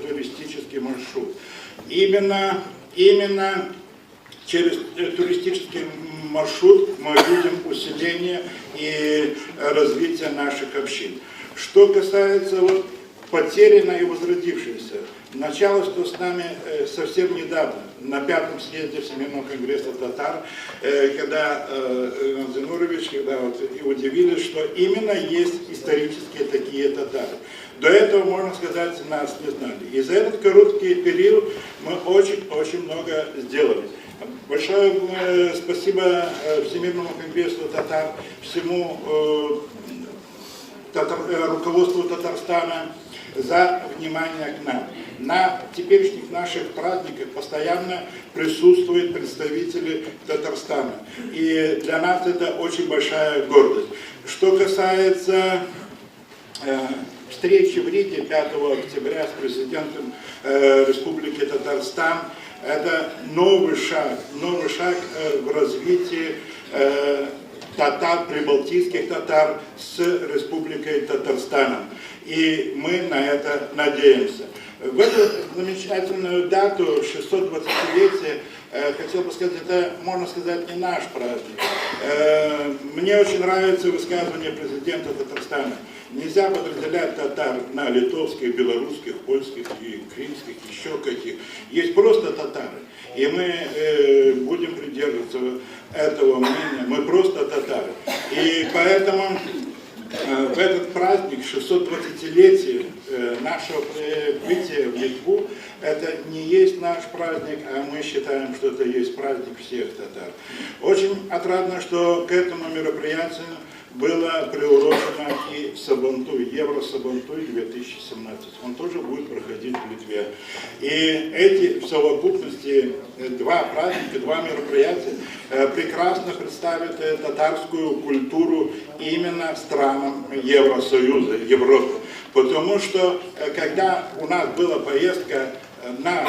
S3: туристический маршрут. Именно через туристический маршрут мы видим усиление и развитие наших общин. Что касается вот потерянной и возродившейся, Началось то с нами совсем недавно, на 5-м съезде Всемирного конгресса татар, когда Ринат Зинурович, когда вот и удивились, что именно есть исторические такие татары. До этого, можно сказать, нас не знали. И за этот короткий период мы очень-очень много сделали. Большое спасибо Всемирному конгрессу татар, всему руководству Татарстана за внимание к нам. На теперешних наших праздниках постоянно присутствуют представители Татарстана. И для нас это очень большая гордость. Что касается встречи в Риге 5 октября с президентом Республики Татарстан, это новый шаг в развитии татар, прибалтийских татар с Республикой Татарстаном. И мы на это надеемся. В эту замечательную дату, 620-летие, хотел бы сказать, это, можно сказать, не наш праздник. Мне очень нравится высказывание президента Татарстана. Нельзя подразделять татар на литовских, белорусских, польских, и крымских, еще каких. Есть просто татары. И мы будем придерживаться этого мнения. Мы просто татары. И поэтому в этот праздник, 620-летие нашего прибытия в Литву, это не есть наш праздник, а мы считаем, что это есть праздник всех татар. Очень отрадно, что к этому мероприятию было приурочено и Сабантуй, Евросабантуй 2017. Он тоже будет проходить в Литве. И эти в совокупности два праздника, два мероприятия прекрасно представят татарскую культуру именно странам Евросоюза, Европы. Потому что когда у нас была поездка на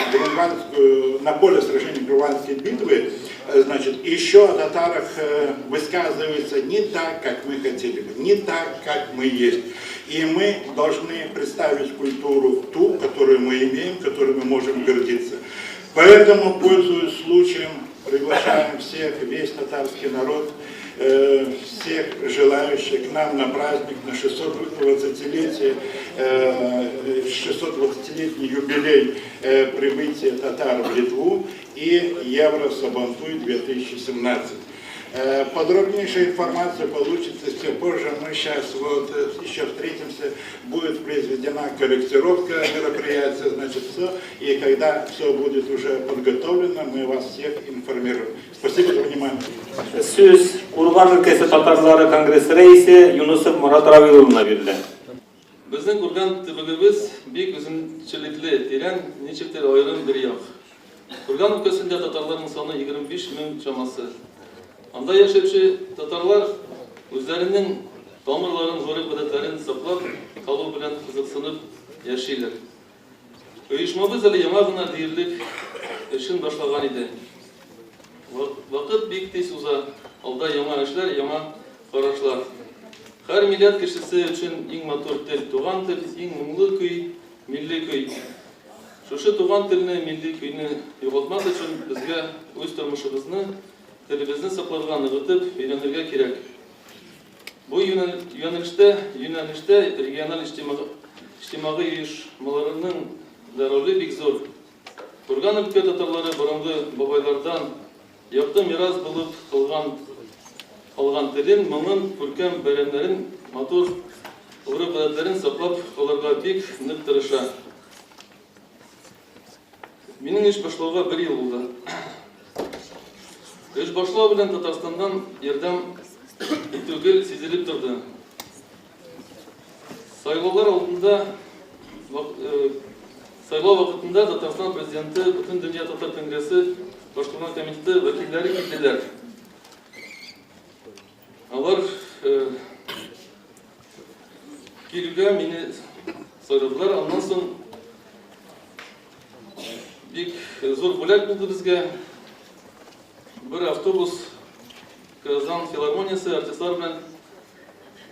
S3: на поле сражений Грюнвальдской битвы, значит, еще о татарах высказываются не так, как мы хотели бы, не так, как мы есть. И мы должны представить культуру ту, которую мы имеем, которой мы можем гордиться. Поэтому, пользуясь случаем, приглашаем всех, весь татарский народ, всех желающих к нам на праздник, на 620-летие, 620-летний юбилей прибытия татар в Литву и Евросабантуй 2017. Подробнейшая информация получится все позже. Мы сейчас вот еще встретимся, будет произведена корректировка мероприятия, значит, все. И когда все будет уже подготовлено, мы вас всех информируем. Спасибо за внимание.
S1: Сүз Курган өлкәсе татарлары конгрессы рәисе Юнусов Мурат Равил улына бирелә.
S4: Безнең Курган төбәгебез бик үзенчәлекле, тирән, ничектер аерым бер як. Курган өлкәсендә татарларның саны 25 мең чамасы. Анда яшәүче татарлар үзләренең тамырларын, гореф-гадәтләрен саклап калу белән кызыксынып яшиләр. Оешмабыз әле яңа гына диярлек эшен башлаган иде. Вакыт бик тиз уза, алда яңа эшләр, яңа карашлар. Һәр милләт кешесе өчен иң матур тел туган тел, иң моңлы көй милли көй. Шушы туган телне, милли көйне югалтмас өчен безгә үз тормышыбызны, телебезне сакларга, ныгытып өйрәнергә кирәк. Бу юнәлештә региональ иҗтимагый оешмаларының да роле бик зур. Курган өлкә татарлары борынгы бабайлардан якты мирас булып калган телен, моңын, күркәм бәйрәмнәрен, матур гореф-гадәтләрен саклап калырга бик нык тырыша. Минем эш башлауга бер ел булды. Эш башлау белән Татарстаннан ярдәм итү гел сизелеп торды. Сайлаулар алдында сайлау вакытында Татарстан президенты, Бөтендөнья татар конгрессы башкарма комитеты вәкилләре килделәр. Алар килүгә мине сайладылар. Аннан соң бик зур бүләк булды безгә. Бер автобус Казан филармониясе артистлар белән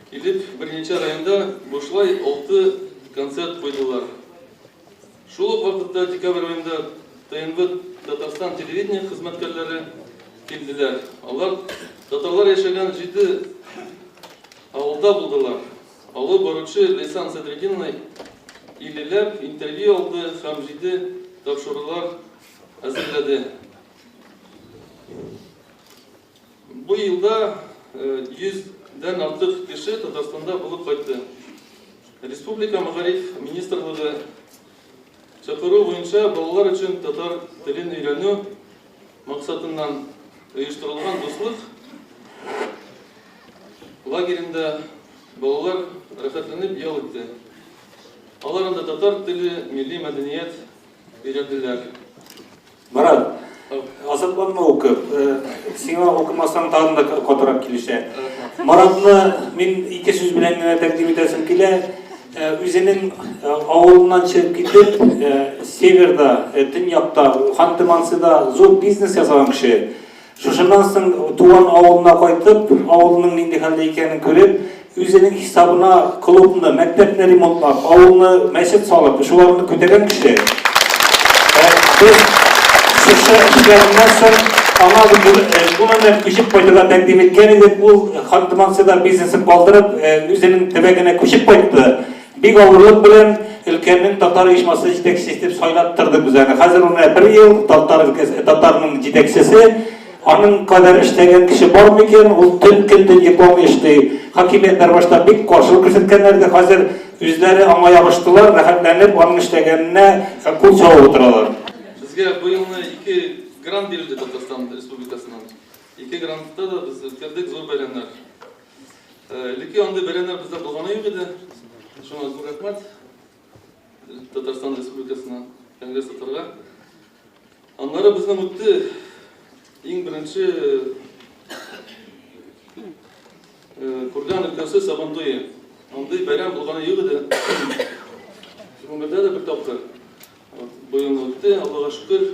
S4: килеп, берничә районда бушлай 6 концерт куйдылар. Шул ук вакытта декабрь аенда ТНВ Татарстан телевидение хезмәткәрләре килделәр. Алар татарлар яшәгән 7 авылда булдылар. Алып баручы Лейсан Садретдиновна иллеләп интервью алды һәм җиде тапшырулар әзерләде. Бу елда 100 дән артык кеше Татарстанда булып кайтты. Республика мәгариф министрлыгы чакыруы буенча балалар өчен татар телен өйрәнү максатыннан оештырылган Дуслык лагеренда балалар рәхәтләнеп ял итте. Алар анда татар теле, милли мәдәният өйрәнделәр.
S1: Марат, азапланма укып. Сиңа укымасаң тагын да катырак килешә. Маратны мин ике сүз белән генә тәкъдим итәсем килә. Үзенең авылыннан чыгып китеп, северда, төньякта, Ханты-Мансыда зур бизнес ясаган кеше. Шушыннан соң туган авылына кайтып, авылының нинди хәлдә икәнен күреп, үзенең хисабына клубны, мәктәпне ремонтлап, авылны мәчет салып, шуларны күтәргән кеше. Ә, без шушы эшләреннән соң аңа гомумән күчеп кайтырга тәкъдим иткән идек. Ул Ханты-Мансыда бизнесын калдырып, үзенең төбәгенә күчеп кайтты. Бик авырлык белән өлкәнең татар оешмасы җитәкчесе итеп сайлап тордык без аны. Хәзер ул менә бер ел татар өлкәсе, татарның җитәкчесе. Аның кадәр эшләгән кеше бар микән? Ул төн көн-төн йокламый эшли. Хакимиятләр башта бик каршылык күрсәткәннәр иде, хәзер үзләре аңа ябыштылар, рәхәтләнеп аның эшләгәненә кул чабып утыралар.
S4: Безгә бу елны ике грант бирелде Татарстан Республикасыннан. Ике грантта да без үткәрдек зур бәйрәмнәр. Элекке андый бәйрәмнәр бездә булганы юк иде. Шуңа зур рәхмәт Татарстан Республикасына, Конгресс татарга. Аннары безнең үтте иң беренче Курган өлкәсе Сабантуе. Андый бәйрәм булганы юк иде. Гомердә дә бер тапкыр. Бу елны үтте, Аллага шөкер,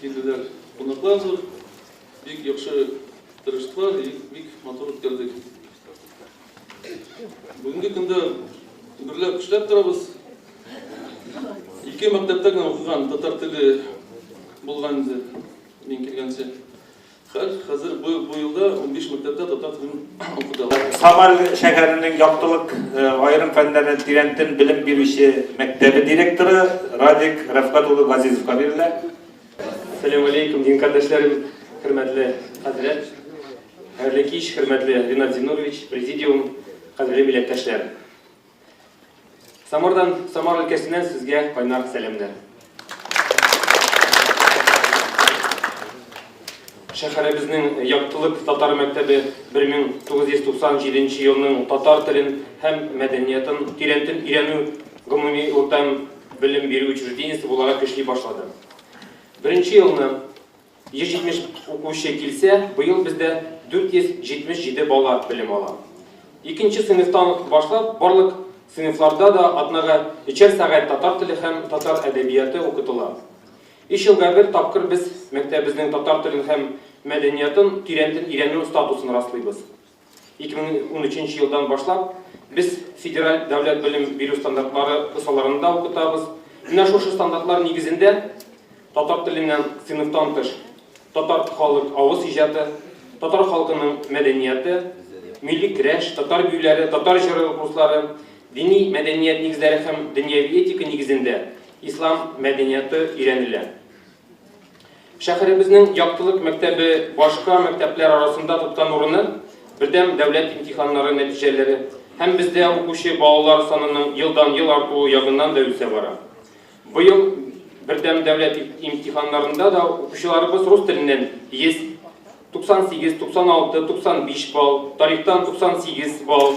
S4: килделәр кунаклар зур. Бик яхшы тырыштылар, бик матур үткәрдек. Бүгенге көндә гөрләп эшләп торабыз. Ике мәктәптә генә укыган татар теле булган инде мин килгәнче. Хәл, хәзер бу, бу елда 15 мәктәптә татар телен укыталар.
S1: Самар шәһәренең яктылык аерым фәннәрне тирәнтен белем бирүче мәктәбе директоры Радик Рәфкать улы Газизовка бирелә.
S5: Сәлам алейкум, дин кардәшләрем, хөрмәтле хәзрәт, хәерле кич, хөрмәтле Ринат Зинурович, президиум, кадерле милләттәшләр. Самардан, Самар өлкәсеннән сезгә кайнар сәламнәр. Шәһәребезнең Яктылык татар мәктәбе 1997 елның татар телен һәм мәдәниятын тирәнтен өйрәнү гомуми урта белем бирү учреждениесе буларак эшли башлады. Беренче елны 170 укучы килсә, быел бездә 477 бала белем ала. Икенче сыйныфтан башлап, барлык сыйныфларда да атнага өчәр сәгать татар теле һәм татар әдәбияты укытыла. Өч елга бер тапкыр без мәктәбебезнең татар телен һәм мәдәниятын тирәнтен өйрәнү статусын раслыйбыз. 2013 елдан башлап без федераль дәүләт белем бирү стандартлары кысаларында укытабыз. Менә шушы стандартлар нигезендә татар теленнән сыйныфтан тыш татар халык авыз иҗаты, татар халкының мәдәнияте, милли көрәш, татар биюләре, татар җыры курслары, дини мәдәният нигезләре һәм дөньяви этика нигезендә ислам мәдәнияты өйрәнелә. Шәһәребезнең Яктылык мәктәбе башка мәктәпләр арасында тоткан урыны бердәм дәүләт имтиханнары нәтиҗәләре һәм бездә укучы балалар санының елдан-ел артуы ягыннан да үсә бара. Быел бердәм дәүләт имтиханнарында да укучыларыбыз рус теленнән 100, 98, 96, 95 балл, тарихтан 98 балл,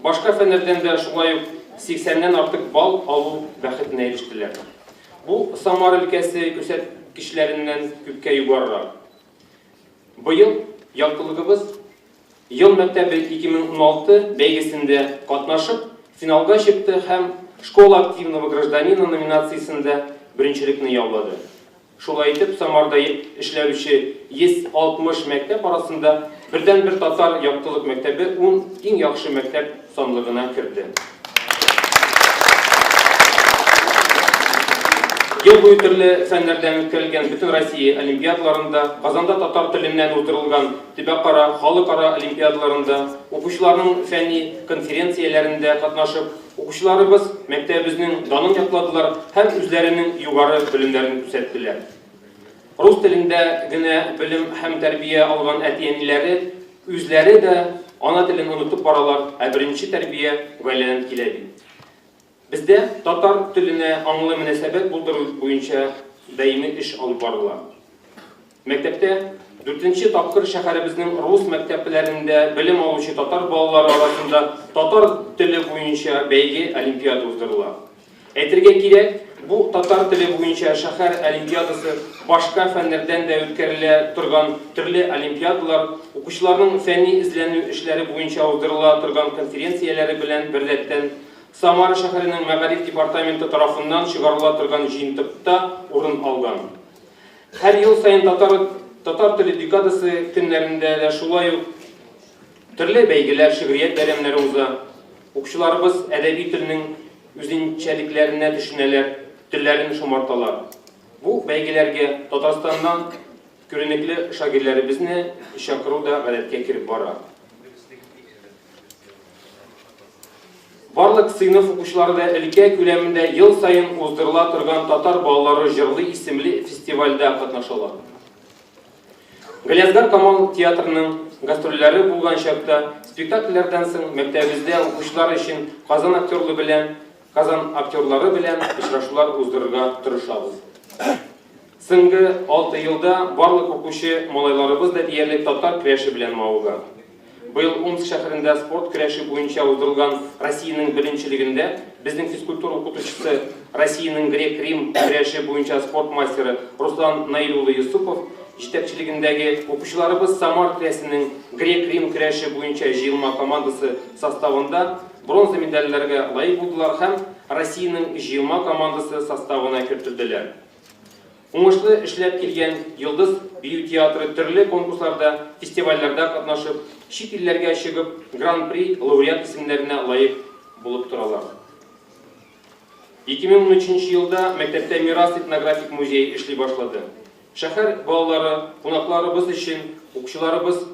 S5: башка фәннәрдән дә шулай ук 80-нән артык балл алу бәхетенә ирештеләр. Бу Самар өлкәсе күрсәткечләреннән күпкә югарырак. Быел яктылыгыбыз Ел мәктәбе 2016 бәйгесендә катнашып, финалга чыкты һәм Школа активного гражданина номинациясендә беренчелекне яулады. Шулай итеп, Самарда эшләүче 160 мәктәп арасында бердәнбер татар яктылык мәктәбе ун иң яхшы мәктәп санлыгына керде. Ел буе төрле фәннәрдән үткәрелгән Бөтенроссия олимпиадаларында, Казанда татар теленнән уздырылган төбәкара, халыкара олимпиадаларында, укучыларның фәнни конференцияләрендә катнашып, укучыларыбыз мәктәбебезнең данын якладылар һәм үзләренең югары белемнәрен күрсәттеләр. Рус телендә генә белем һәм тәрбия алган әти-әниләре үзләре дә ана телен онытып баралар, ә беренче тәрбия гаиләдән килә бит. Бездә татар теленә аңлы мөнәсәбәт булдыру буенча даими эш алып барыла. Мәктәптә дүртенче тапкыр шәһәребезнең рус мәктәпләрендә белем алучы татар балалары арасында татар теле буенча бәйге олимпиада уздырыла. Әйтергә кирәк, бу татар теле буенча шәһәр олимпиадасы башка фәннәрдән дә үткәрелә торган төрле олимпиадалар, укучыларның фәнни-эзләнү эшләре буенча уздырыла торган конференцияләре белән беррәттән, Самара шәһәренең мәгариф департаменты тарафыннан чыгарыла торган җыентыкта урын алган. Һәр ел саен татар татар теле декадасы көннәрендә дә шулай ук төрле бәйгеләр, шигърият бәйрәмнәре уза. Укучыларыбыз әдәби телнең үзенчәлекләренә төшенәләр, телләрен шомарталар. Бу бәйгеләргә Татарстаннан күренекле шагыйрьләребезне чакыру да гадәткә кереп бара. Барлык сыйныф укучылары да өлкә күләмендә ел саен уздырыла торган Татар балалары җырлый исемле фестивальдә катнашалар. Галиәсгар Камал театрының гастрольләре булган чакта, спектакльләрдән соң мәктәбебездә укучылар өчен Казан актерлы белән Казан актерлары белән очрашулар уздырырга тырышабыз. Соңгы алты елда барлык укучы малайларыбыз да диярлек татар көрәше белән мавыга. Быел Омск шәһәрендә спорт көрәше буенча уздырылган Россиянең беренчелегендә безнең физкультура укытучысы, Россиянең грек-рим көрәше буенча спорт мастеры Руслан Наил улы Йосыпов җитәкчелегендәге укучыларыбыз Самар өлкәсенең грек-рим көрәше буенча җыелма командасы составында бронза медальләргә лаек булдылар һәм Россиянең җыелма командасы составына кертелделәр. Уңышлы эшләп килгән Йолдыз бию театры төрле конкурсларда, фестивальләрдә катнашып, чит илләргә чыгып, Гран-при, лауреат исемнәренә лаек булып торалар. 2013 елда мәктәптә Мирас этнографик музее эшли башлады. Шәһәр балалары, кунакларыбыз өчен укучыларыбыз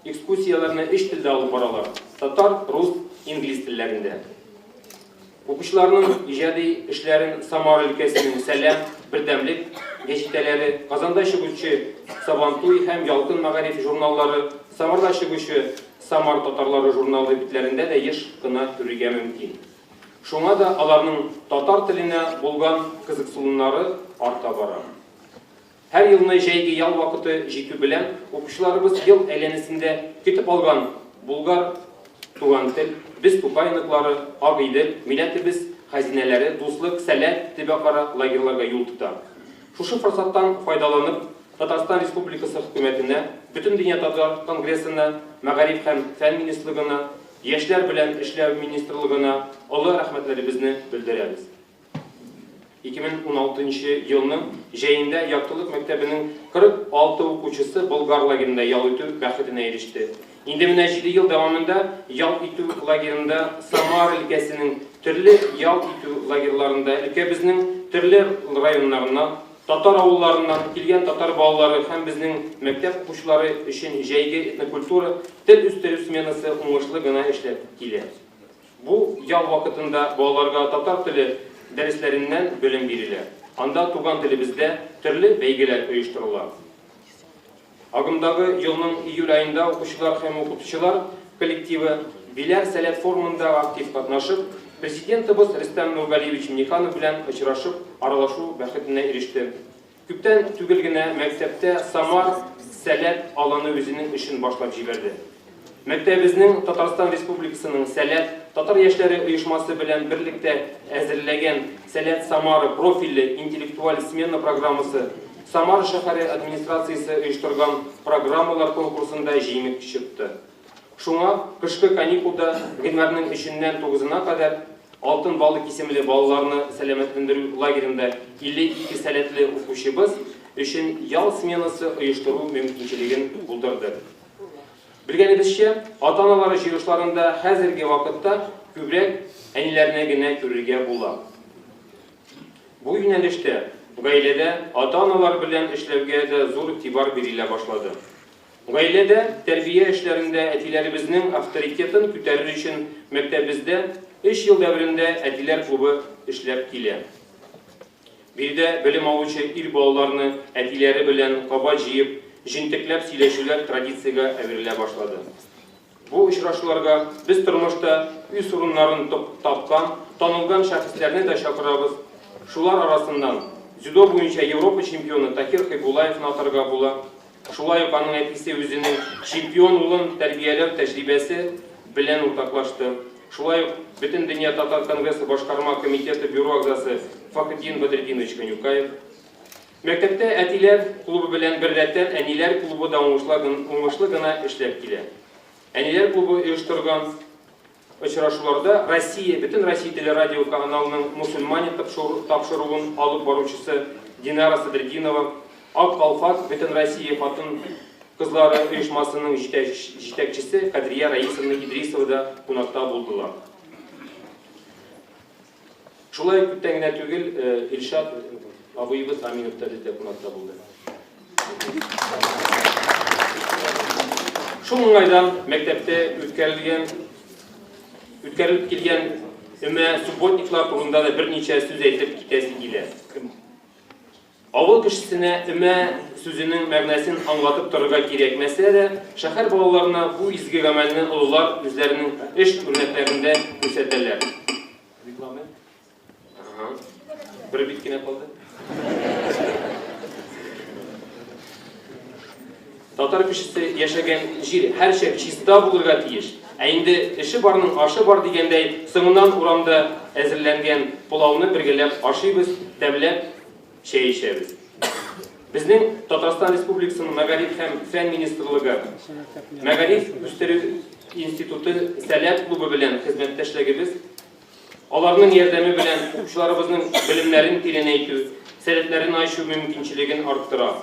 S5: Экскурсияләрне өч телдә алып баралар, татар, рус, инглиз телләрендә. Укучыларның иҗади эшләрен Самара өлкәсенең Сәлам, Бердәмлек гәҗитәләре, Казанда чыгучы Сабантуй һәм Ялкын мәгариф журналлары, Самарда чыгучы Самар татарлары журналы битләрендә дә еш кына күрергә мөмкин. Шуңа да аларның татар теленә булган кызыксынулары арта бара. Һәр елны җәйге ял вакыты җитү белән укучыларыбыз ел әйләнәсендә көтеп алган Булгар, Туган тел, Без Тукай оныклары, Агыйдел, Милләтебез хәзинәләре, Дуслык, Сәләт төбәкара лагерьларга юл тота. Шушы форсаттан файдаланып, Татарстан Республикасы Хөкүмәтенә, Бөтендөнья татар конгрессына, Мәгариф һәм фән министрлыгына, Яшьләр белән эшләү министрлыгына олы рәхмәтләребезне белдерәбез. 2016 нчы елның җәендә Яктылык мәктәбенең 46 укучысы Болгар лагеренда ял итү бәхетенә иреште. Инде менә җиде ел дәвамында ял итү лагеренда Самара өлкәсенең төрле ял итү лагерьларында өлкәбезнең төрле районнарыннан, татар авылларыннан килгән татар балалары һәм безнең мәктәп укучылары өчен җәйге этнокультура, тел үстерү сменасы уңышлы гына эшләп килә. Бу ял вакытында балаларга татар теле дәресләреннән белем бирелә. Анда туган телебездә төрле бәйгеләр оештырыла. Агымдагы елның июль аенда укучылар һәм укытучылар коллективы Биләр Сәләт форумында актив катнашып, Президентыбыз Рөстәм Нургалиевич Миңнеханов белән очрашып, аралашу бәхетенә иреште. Күптән түгел генә мәктәптә Самар Сәләт аланы үзенең эшен башлап җибәрде. Мәктәбебезнең Татарстан Республикасының Сәләт татар яшьләре оешмасы белән берлектә әзерләгән Сәләт Самара профильле интеллектуаль смена программасы Самара шәһәре администрациясе оештырган программалар конкурсында җиңеп чыкты. Шуңа кышкы каникулда гыйнварның өченнән тугызына кадәр Алтын балык исемле балаларны сәламәтләндерү лагеренда 52 сәләтле укучыбыз өчен ял сменасы оештыру мөмкинчелеген булдырды. Белгәнебезчә, ата-аналары җыелышларында хәзерге вакытта күбрәк әниләрне генә күрергә була. Бу юнәлештә Гаиләдә ата-аналар белән эшләүгә дә зур игътибар бирелә башлады. Гаиләдә тәрбия эшләрендә әтиләребезнең авторитетын күтәрер өчен мәктәбебездә өч ел дәверендә әтиләр клубы эшләп килә. Биредә белем алучы ир балаларны әтиләре белән кабат җыеп, җентекләп сөйләшүләр традициягә әверелә башлады. Бу очрашуларга без тормышта үз урыннарын тапкан, танылган шәхесләрне дә чакырабыз. Шулар арасыннан дзюдо буенча Европа чемпионы Таһир Хәйбуллаевны атарга була. Шулай ук аның әтисе үзенең чемпион улын тәрбияләү тәҗрибәсе белән уртаклашты. Шулай ук Бөтендөнья татар конгрессы башкарма комитеты бюро әгъзасы Фахретдин Бәдретдинович Канюкаев. Мәктәптә әтиләр клубы белән беррәттән әниләр клубы да уңышлы гына эшләп килә. Әниләр клубы оештырган очрашуларда Россия, Бөтенроссия телерадиоканалының Мусульмане тапшыруын алып баручысы Динара Садретдинова, Ак калфак Бөтенроссия хатын кызлары оешмасының җитәкчесе Кадрия Раисовна Идрисова да кунакта булдылар. Шулай ук күптән генә түгел Илшат абыебыз Аминов та бездә кунакта булды. Шул уңайдан мәктәптә үткәрелгән үткәрелеп килгән өмә субботниклар турында да берничә сүз әйтеп китәсе килә. Авыл кешесенә өмә сүзенең мәгънәсен аңлатып торырга кирәкмәсә дә, шәһәр балаларына бу изге гамәлне олылар үзләренең эш үрнәкләрендә күрсәтәләр. Реклама. Ага. Бер бит кенә калды. Татар кешесе яшәгән җир һәрчак чиста булырга тиеш. Ә инде эше барның ашы бар дигәндәй, соңыннан урамда әзерләнгән пылауны бергәләп ашыйбыз, тәмләп чәй эчәбез. Безнең Татарстан Республикасының Мәгариф һәм фән министрлыгы, Мәгариф үстерү институты Сәләт клубы белән хезмәттәшлегебез, аларның ярдәме белән укучыларыбызның белемнәрен тирәнәйтү, сәләтләрен ачу мөмкинчелеген арттыра.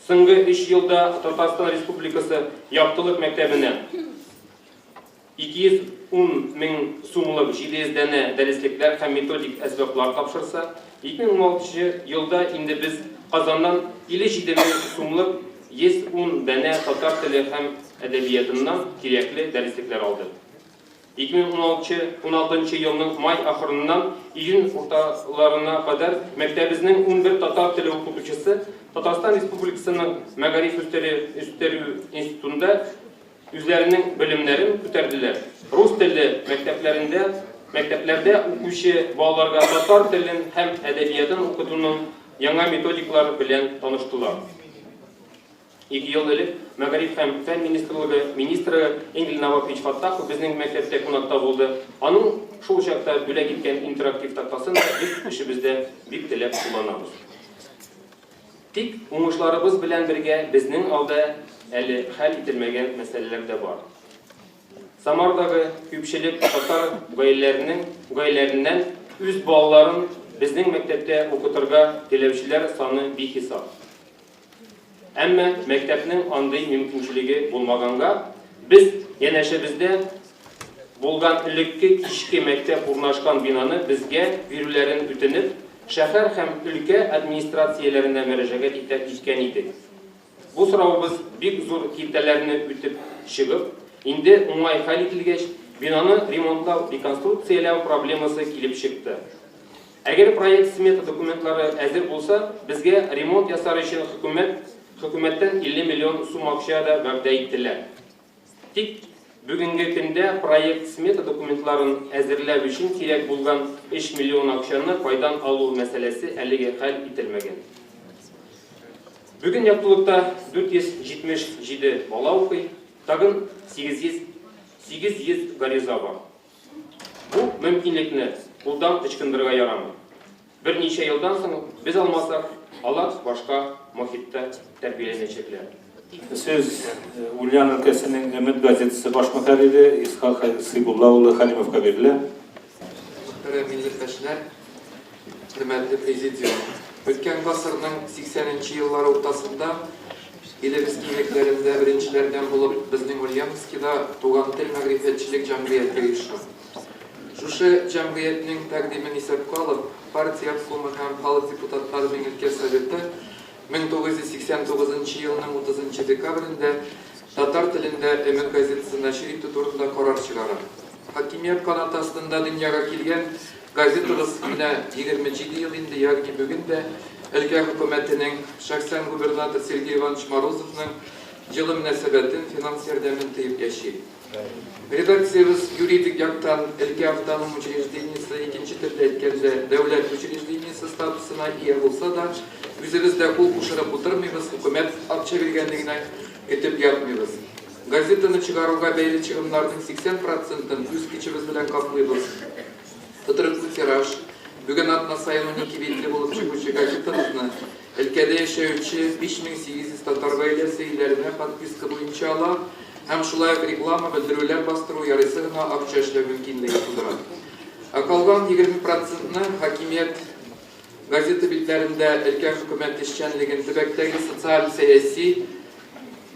S5: Соңгы өч елда Татарстан Республикасы Яктылык мәктәбенә 210 мең сумлык 700 данә дәреслекләр һәм методик әсбаплар тапшырса, 2016 елда инде без Казаннан 57 мең сумлык 110 данә татар теле һәм әдәбиятыннан кирәкле дәреслекләр алдык. 2016 елның май ахырыннан июнь урталарына кадәр мәктәбебезнең 11 татар теле укытучысы Татарстан Республикасының Мәгариф үстерү институтында үзләренең белемнәрен күтәрделәр. Рус телле мәктәпләрендә мәктәпләрдә укучы балаларга татар телен һәм әдәбиятын укытуның яңа методикалары белән таныштылар. Ике ел элек Мәгариф һәм фән министрлыгы министры Энгель Навафович Фаттахов безнең мәктәптә кунакта булды. Аның шул чакта бүләк иткән интерактив тактасын да без эшебездә бик теләп кулланабыз. Тик уңышларыбыз белән бергә безнең алда әле хәл ителмәгән мәсьәләләр дә бар. Самардагы күпчелек татар гаиләләренең гаиләләреннән үз балаларын безнең мәктәптә укытырга теләүчеләр саны бихисап. Әмма мәктәпнең андый мөмкинчелеге булмаганга, без янәшәбездә булган элекке кичке мәктәп урнашкан бинаны безгә бирүләрен үтенеп, шәһәр һәм өлкә администрацияләренә мөрәҗәгать итә иткән идек. Бу соравыбыз бик зур киртәләрне үтеп чыгып, инде уңай хәл ителгәч, бинаны ремонтлау, реконструкцияләү проблемасы килеп чыкты. Әгәр проект-смета документлары әзер булса, безгә ремонт ясар өчен хөкүмәт хөкүмәттән 50 миллион сум акча да вәгъдә иттеләр. Тик бүгенге көндә проект-смета документларын әзерләү өчен кирәк булган 3 миллион акчаны кайдан алу мәсьәләсе әлегә хәл ителмәгән. Бүген Яктылыкта 477 бала укый, тагын 800 800 гариза бар. Бу мөмкинлекне кулдан ычкындырырга ярамый. Берничә елдан соң без алмасак, алар башка мохиттә тәрбияләнәчәкләр.
S1: Сүз Ульян өлкәсенең Өмет газетасы баш мөхәррире Исхак Сыйбулла улы Хәлимовка бирелә.
S6: Мөхтәрәм милләттәшләр, хөрмәтле президиум! Үткән гасырның 80 нче еллары уртасында Илебез киңлекләрендә беренчеләрдән булып безнең Ульяновскида Туган тел мәгърифәтчелек җәмгыяте оеша. Шушы җәмгыятьнең тәкъдимен исәпкә алып, партия обкомы һәм халык депутатларының өлкә советы 1989 елның 30 декабрендә татар телендә Өмет газетасын нәшер итү турында карар чыгара. Хакимият канаты астында дөньяга килгән газетабыз менә 27 ел инде, ягъни бүген дә өлкә хөкүмәтенең, шәхсән губернатор Сергей Иванович Морозовның җылы мөнәсәбәтен, финанс ярдәмен тоеп яши. Редакциябез юридик яктан өлкә автоном учреждениесе, икенче төрле әйткәндә, дәүләт учреждениесе статусына ия булса да, үзебез дә кул кушырып утырмыйбыз, хөкүмәт акча биргәнне генә көтеп ятмыйбыз. Газетаны чыгаруга бәйле чыгымнарның 80 процентын үз көчебез белән каплыйбыз. Тотрыклы тираж, бүген атна саен 12 битле булып чыгучы газетабызны өлкәдә яшәүче 5800 татар гаиләсе өйләренә подписка буенча ала һәм шулай ук реклама, белдерүләр бастыру ярыйсы гына акча эшләү мөмкинлеге тудыра. Ә калган 20 процентны хакимият газета битләрендә өлкә хөкүмәт эшчәнлеген, төбәктәге социаль, сәяси,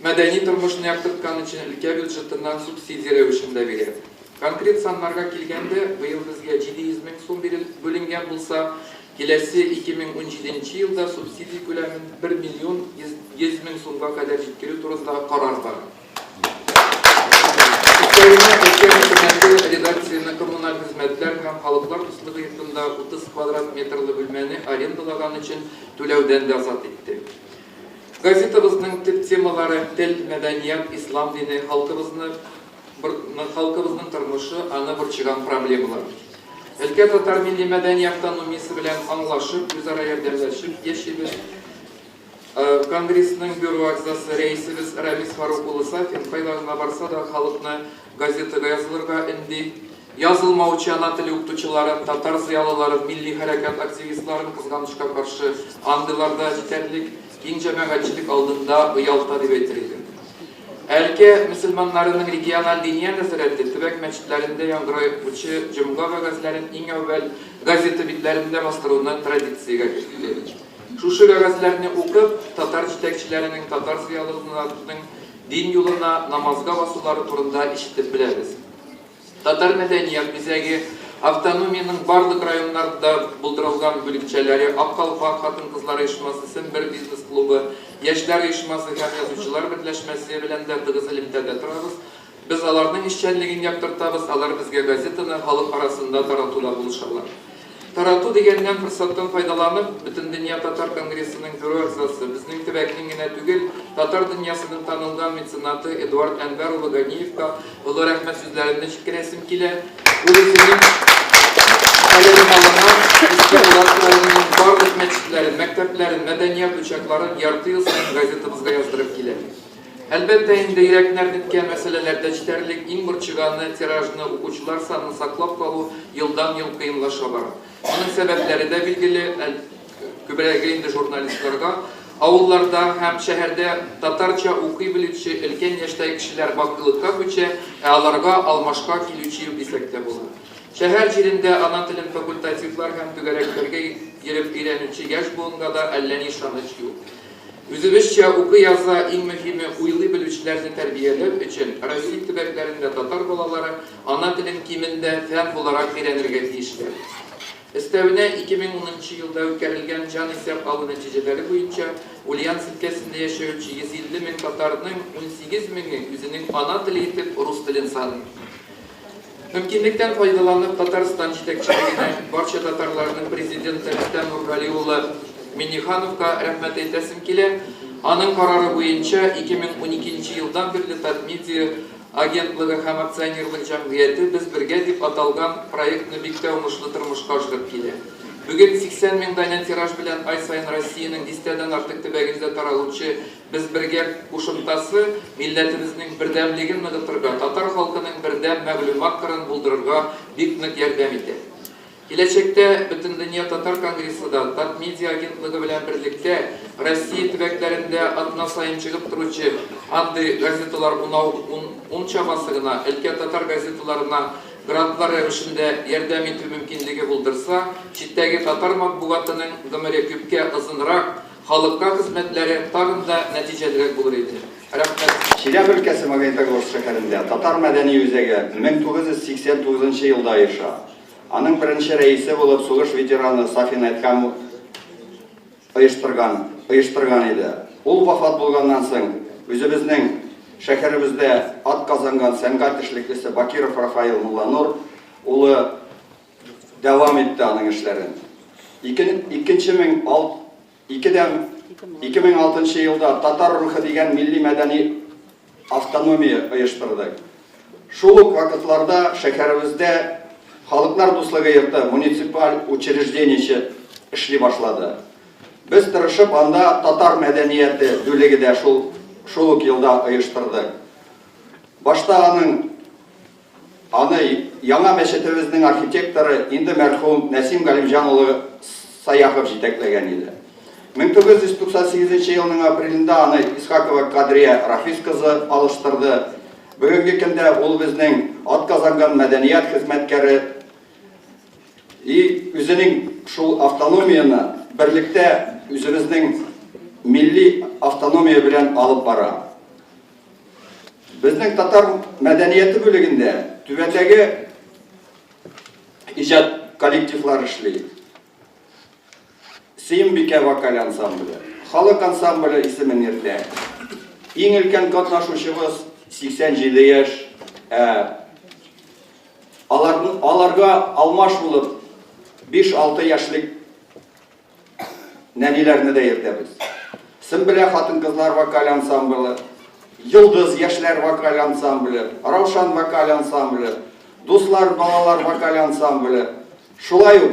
S6: мәдәни тормышны яктырткан өчен өлкә бюджетыннан субсидия рәвешендә бирә. Конкрет саннарга килгәндә, быел безгә 700 мең сум бүленгән булса, киләсе 2017 елда субсидия күләмен 1 миллион 100 мең сумга кадәр җиткерү турында карар бар. Өстәвенә, өлкә хөкүмәте редакцияне коммуналь хезмәтләр һәм Халыклар дуслыгы йортында 30 квадрат метрлы бүлмәне арендалаган өчен түләүдән дә азат итте. Газетабызның төп темалары тел, мәдәният, ислам дине, халкыбызны халкыбызның тормышы, аны борчыган проблемалар. Өлкә татар милли-мәдәни автономиясе белән аңлашып, үзара ярдәмләшеп яшибез. Конгрессның бюро әгъзасы, рәисебез Рамис Фарук улы Сафин кайда гына барса да халыкны газетага язылырга өнди. Язылмаучы ана теле укытучыларын, татар зыялыларын, милли хәрәкәт активистларын, кызганычка каршы, андыйлар да җитәрлек, киң җәмәгатьчелек алдында оялта дип әйтер идем. Өлкә мөселманнарының региональ диния нәзарәте төбәк мәчетләрендә яңгыраучы җомга вәгазьләрен иң әүвәл газета битләрендә бастыруны традициягә кертте. Шушы вәгазьләрне укып, татар җитәкчеләренең, татар зыялыларының дин юлына, намазга басулары турында ишетеп беләбез. Татар мәдәният үзәге, автономиянең барлык районнарда булдырылган бүлекчәләре, Ак калфак хатын-кызлар оешмасы, Сембер бизнес-клубы, яшьләр оешмасы һәм язучылар берләшмәсе белән дә тыгыз элемтәдә торабыз. Без аларның эшчәнлеген яктыртабыз, алар безгә газетаны халык арасында таратуда булышалар. Тарату дигәннән, форсаттан файдаланып, Бөтендөнья татар конгрессының бюро әгъзасы, безнең төбәкнең генә түгел, татар дөньясының танылган меценаты Эдуард Әнвәр улы Ганиевка олы рәхмәт сүзләремне җиткерәсем килә. Ул үзенең хәләл малына Иске Булат районының барлык мәчетләрен, мәктәпләрен, мәдәният учакларын ярты ел саен газетабызга яздырып килә. Әлбәттә инде, йөрәкне әрнеткән мәсьәләләр дә җитәрлек, иң борчыганы, тиражны, укучылар санын саклап калу елдан-ел кыенлаша бара. Моның сәбәпләре дә билгеле, күбрәге инде журналистларга. Авылларда һәм шәһәрдә татарча укый белүче өлкән яшьтәге кешеләр бакыйлыкка күчә, ә аларга алмашка килүче юк дисәк тә була. Шәһәр җирендә ана телен факультативлар һәм түгәрәкләргә йөреп өйрәнүче яшь буынга да әллә ни ышаныч юк. Үзебезчә укый-яза, иң мөһиме, уйлый белүчеләрне тәрбияләү өчен Россия төбәкләрендә татар балалары ана телен кимендә фән буларак өйрәнергә тиешләр. Өстәвенә, 2010 нчы елда үткәрелгән җанисәп алу нәтиҗәләре буенча, Ульяновск өлкәсендә яшәүче 150 мең татарның 18 меңе үзенең ана теле итеп рус телен саный. Мөмкинлектән файдаланып, Татарстан җитәкчелегенә, барча татарларның президенты Рөстәм Нургали улы Миңнехановка рәхмәт әйтәсем килә. Аның карары буенча 2012 нче елдан бирле Татмедиа агентлыгы һәм акционерлык җәмгыяте Без бергә дип аталган проектны бик тә уңышлы тормышка ашырып килә. Бүген 80 мең данә тираж белән ай саен Россиянең дистәдән артык төбәгендә таралучы Без бергә кушымтасы милләтебезнең бердәмлеген ныгытырга, татар халкының бердәм мәгълүмат кырын булдырырга бик нык ярдәм итә. Киләчәктә Бөтендөнья татар конгрессы да Татмедиа агентлыгы белән берлектә Россия төбәкләрендә атна саен чыгып торучы андый газеталар унау, ун, ун чамасы гына өлкә татар газеталарына грантлар рәвешендә ярдәм итү мөмкинлеге булдырса, читтәге татар матбугатының гомере күпкә озынрак, Халыкка хезмәтләре тагын да нәтиҗәлерәк булыр иде. Рәхмәт.
S7: Чиләбе өлкәсе Магнитогорск шәһәрендә Татар мәдәни үзәге 1989 елда оеша. Аның беренче рәисе булып сугыш ветераны Сафин Әдһәм оештырган, оештырган иде. Ул вафат булганнан соң, үзебезнең шәһәребездә атказанган сәнгать эшлеклесе Бакиров Рафаил Мулланур улы дәвам итте аның эшләрен. Икенче мең ал, икедән, 2006 елда Татар рухы дигән милли мәдәни автономия оештырдык. Шул ук вакытларда шәһәребездә Халыклар дуслыгы йорты муниципаль учреждениесе эшли башлады. Без тырышып анда татар мәдәнияте бүлеге дә шул, шул ук елда оештырдык. Башта аның Аны яңа мәчетебезнең архитекторы, инде мәрхүм Нәсим Галимҗан улы Саяхов җитәкләгән иде. 1998 елның апрелендә аны Исхакова Кадрия Рафис кызы алыштырды. Бүгенге көндә ул безнең атказанган мәдәният хезмәткәре и үзенең шул автономияне берлектә үзебезнең милли автономия белән алып бара. Безнең татар мәдәнияте бүлегендә түбәндәге иҗат коллективлар эшли. Сөембикә вокаль ансамбле, халык ансамбле исемен йөртә. Иң өлкән катнашучыбыз 87 яшь, ә аларны аларга алмаш булып 5-6 яшьлек Нәниләрне дә йөртәбез. Сөмбелә хатын-кызлар вокаль ансамбле, Йолдыз яшьләр вокаль ансамбле, Раушан вокаль ансамбле, Дуслар балалар вокаль ансамбле. Шулай ук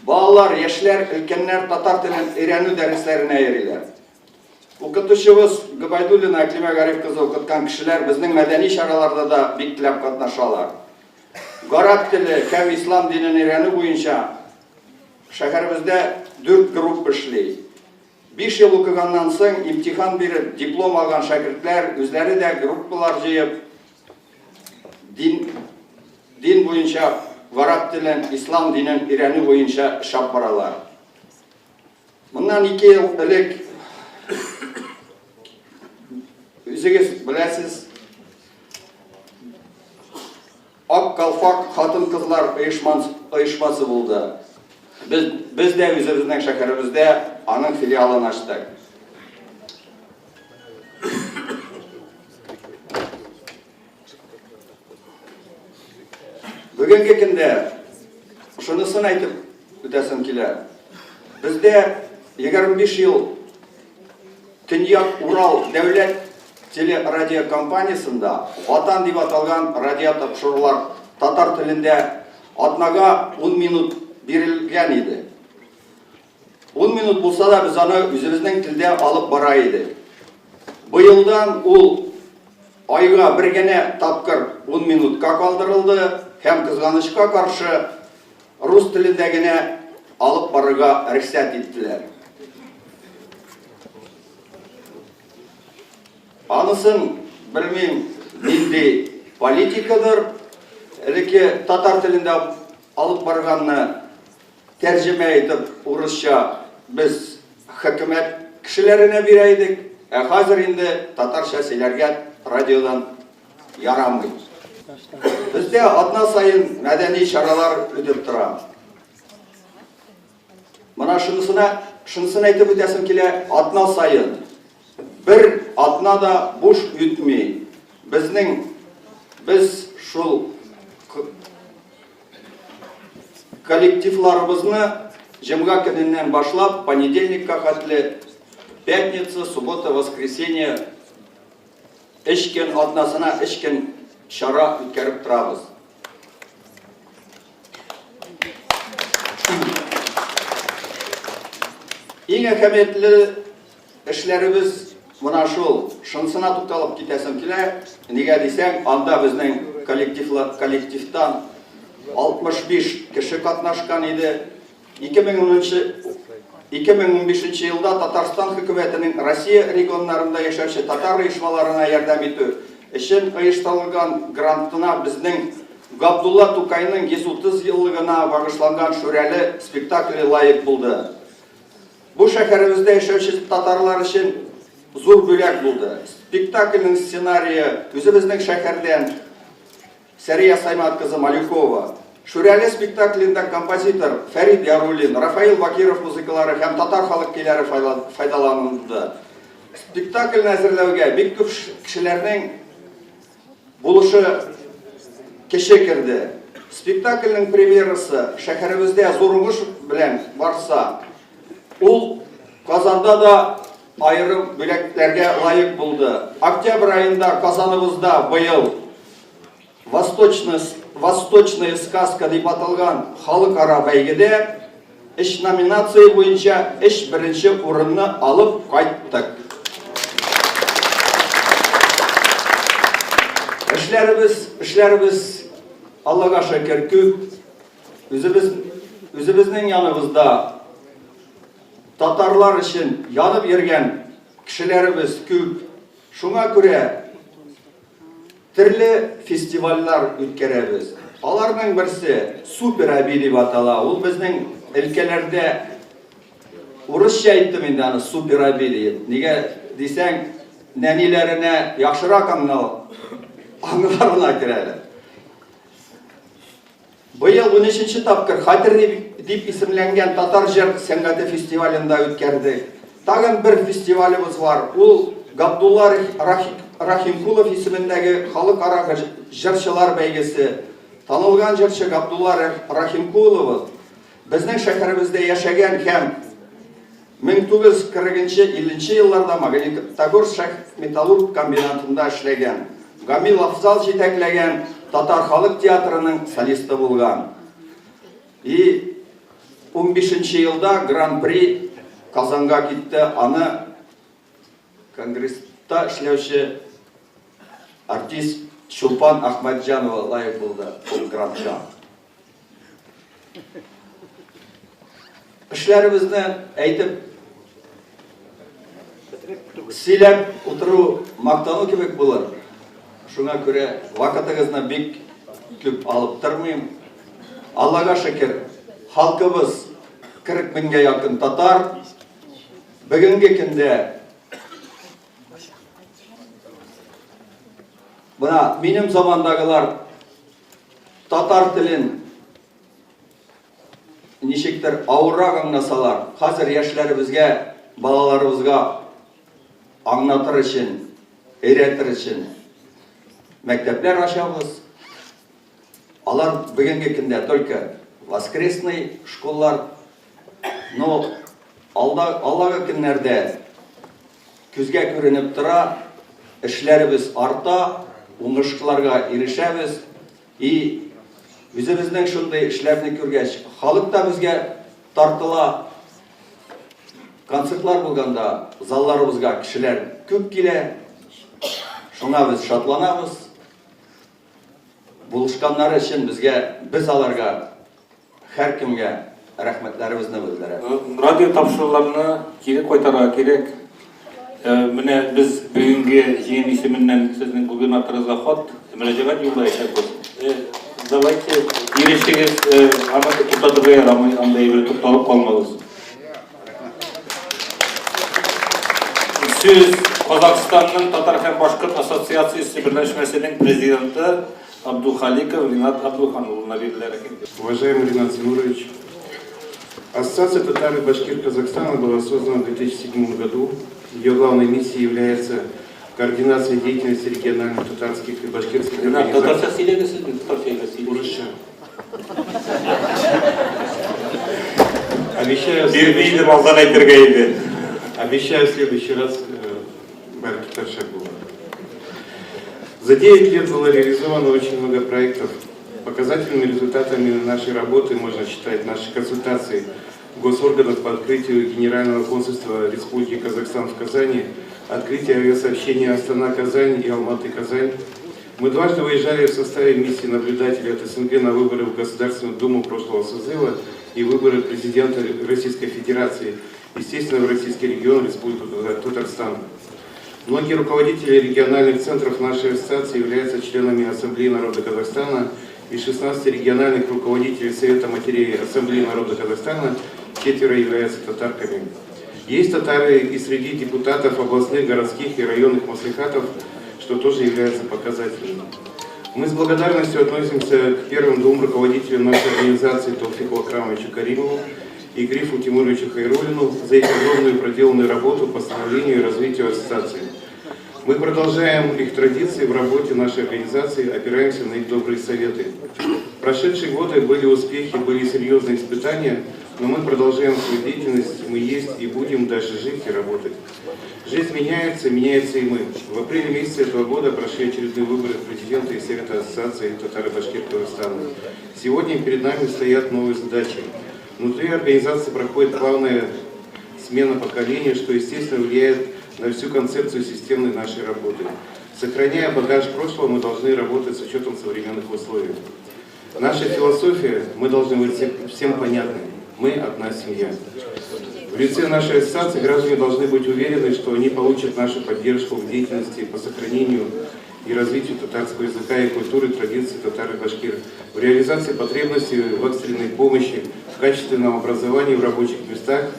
S7: балалар, яшьләр, өлкәннәр татар телен өйрәнү дәресләренә йөриләр. Укытучыбыз Гобәйдуллина Әклимә Гариф кызы укыткан кешеләр безнең мәдәни чараларда да бик теләп катнашалар. Гарәп теле һәм ислам динен өйрәнү буенча Шәһәребездә дүрт группа эшли. Биш ел укыганнан соң имтихан биреп, диплом алган шәкертләр үзләре дә группалар җыеп, дин, дин буенча гарәп телен, ислам динен өйрәнү буенча эш алып баралар. Моннан ике ел элек үзегез беләсез, Ак калфак хатын-кызлар оешмасы булды. Без, без дә үзебезнең шәһәребездә аның филиалын ачтык. Бүгенге көндә шунысын әйтеп үтәсем килә. Бездә 25 ел Төньяк Урал дәүләт телерадиокомпаниясендә Ватан дип аталган радиотапшырулар татар телендә атнага 10 минут бирелгән иде. 10 минут булса да без аны үзебезнең телдә алып бара идек. Быелдан ул айга бер генә тапкыр 10 минутка калдырылды һәм кызганычка каршы рус телендә генә алып барырга рөхсәт иттеләр. Анысын белмим, нинди политикадыр. Элекке татар телендә алып барганны тәрҗемә итеп урысча без хөкүмәт кешеләренә бирә идек. Ә хәзер инде татарча сөйләргә радиодан ярамый. Бездә атна саен мәдәни чаралар үтеп тора. Менә шунысына, шунысын әйтеп үтәсем килә, атна саен бер атна да буш үтми. Безнең без шул коллективларыбызны җомга көненнән башлап понедельникка хәтле пятница, суббота, воскресенье өч көн атнасына өч көн чара үткәреп торабыз. Иң әһәмиятле эшләребез менә шул. Шунысына тукталып китәсем килә. Нигә дисәң, анда безнең коллективлар, коллективтан 65 кеше катнашкан иде. 2010 2015 елда Татарстан хөкүмәтенең Россия регионнарында яшәүче татар оешмаларына ярдәм итү өчен оештырылган грантына безнең Габдулла Тукайның 130 еллыгына багышланган Шүрәле спектакле лаек булды. Бу шәһәребездә яшәүче татарлар өчен зур бүләк булды. Спектакльнең сценарие үзебезнең шәһәрдән Сәрия Саймат кызы Малюкова. Шүрәле спектаклендә композитор Фәрит Яруллин, Рафаил Бакиров музыкалары һәм татар халык көйләре файдаланылды. Спектакльне әзерләүгә бик күп кешеләрнең булышы кеше керде. Спектакльнең премьерасы шәһәребездә зур уңыш белән барса, ул Казанда да аерым бүләкләргә лаек булды. Октябрь аенда Казаныбызда быел Восточная сказка дип аталган халыкара бәйгедә өч номинация буенча өч беренче урынны алып кайттык. Эшләребез, эшләребез Аллага шөкер күп. Үзебез, үзебезнең яныбызда татарлар өчен янып йөргән кешеләребез күп. Шуңа күрә Төрле фестивальләр үткәрәбез. Аларның берсе Супер әби дип атала. Ул безнең өлкәләрдә урысча әйттем инде аны супер әби диеп. Нигә дисәң, нәниләренә яхшырак аңлау аңларына керәләр. Быел унөченче тапкыр Хәтер дип исемләнгән татар җыр сәнгате фестивален дә үткәрдек. Тагын бер фестивалебез бар, ул Габдулла Рахимкулов исемендәге халыкара җырчылар бәйгесе. Танылган җырчы Габдулла Рахимкуловыз безнең шәһәребездә яшәгән һәм 1940 нчы, 50 нче елларда Магнитогорск шәһ-металлург комбинатында эшләгән, Гамил Афзал җитәкләгән Татар халык театрының солисты булган. И унбишенче елда Гран-при Казанга китте, аны Конгресста эшләүче артист Чулпан Әхмәтҗанова лаек булды ул грантка. Эшләребезне әйтеп, сөйләп утыру мактану кебек булыр. Шуңа күрә вакытыгызны бик күп алып тормыйм. Аллага шөкер, халкыбыз 40 меңгә якын татар. Бүгенге көндә менә минем замандагылар Татар телен ничектер авыррак аңласалар, хәзер яшьләребезгә, балаларыбызга аңлатыр өчен, өйрәтер өчен мәктәпләр ачабыз. Алар бүгенге көндә только воскресный школлар, но алда, алдагы көннәрдә Күзгә күренеп тора, эшләребез арта, уңышларга ирешәбез. И үзебезнең шундый эшләрне күргәч, халык та безгә тартыла. Концертлар булганда залларыбызга кешеләр күп килә. Шуңа без шатланабыз. Булышканнары өчен безгә, без аларга һәркемгә рәхмәтләребезне белдерәбез.
S1: Радио тапшыруларны кире кайтарырга кирәк. Менә без бүгенге җыен исеменнән сезнең губернаторыгызга хат, мөрәҗәгать юллаячакбыз. Давайте ирешегез, аны туктатырга ярамый, анда әйбер тукталып калмагыз. Сүз Казахстанның татар һәм башкорт ассоциациясе берләшмәсенең президенты Абдухаликов Ринат Абдулхан улына бирелә.
S8: Уважаемый Ринат Зинурович, Ассоциация татар и башкир Казахстана была создана в 2007 году. Ее главной миссией является координация деятельности региональных татарских и башкирских
S1: Ринат,
S8: организаций.
S1: татарча сөйләгез сез, татарча сөйләгез.
S8: Урысча. Обещаю,
S1: Бирми идем, алдан әйтергә иде.
S8: Обещаю в следующий раз бәлки татарча булыр. За 9 лет было реализовано очень много проектов. Показательными результатами нашей работы можно считать наши консультации госорганов по открытию Генерального консульства Республики Казахстан в Казани, открытие авиасообщения Астана-Казань и Алматы-Казань. Мы дважды выезжали в составе миссии наблюдателей от СНГ на выборы в Государственную Думу прошлого созыва и выборы президента Российской Федерации, естественно, в российский регион Республику Татарстан. Многие руководители региональных центров нашей ассоциации являются членами Ассамблеи народа Казахстана. Из 16 региональных руководителей Совета матерей Ассамблеи народа Казахстана четверо являются татарками. Есть татары и среди депутатов областных, городских и районных маслихатов, что тоже является показательным. Мы с благодарностью относимся к первым двум руководителям нашей организации Тауфику Акрамовичу Каримову и Грифу Тимуровичу Хайруллину за их огромную проделанную работу по становлению и развитию ассоциации. Мы продолжаем их традиции в работе нашей организации, опираемся на их добрые советы. В прошедшие годы были успехи, были серьезные испытания, но мы продолжаем свою деятельность, мы есть и будем дальше жить и работать. Жизнь меняется, меняется и мы. В апреле месяце этого года прошли очередные выборы президента и Совета Ассоциации татар и башкир Казахстана. Сегодня перед нами стоят новые задачи. Внутри организации проходит плавная смена поколений, что, естественно, влияет на всю концепцию системной нашей работы. Сохраняя багаж прошлого, мы должны работать с учетом современных условий. Наша философия, мы должны быть всем понятны. Мы одна семья. В лице нашей ассоциации граждане должны быть уверены, что они получат нашу поддержку в деятельности по сохранению и развитию татарского языка и культуры, традиций татар и башкир, в реализации потребностей в экстренной помощи, в качественном образовании в рабочих местах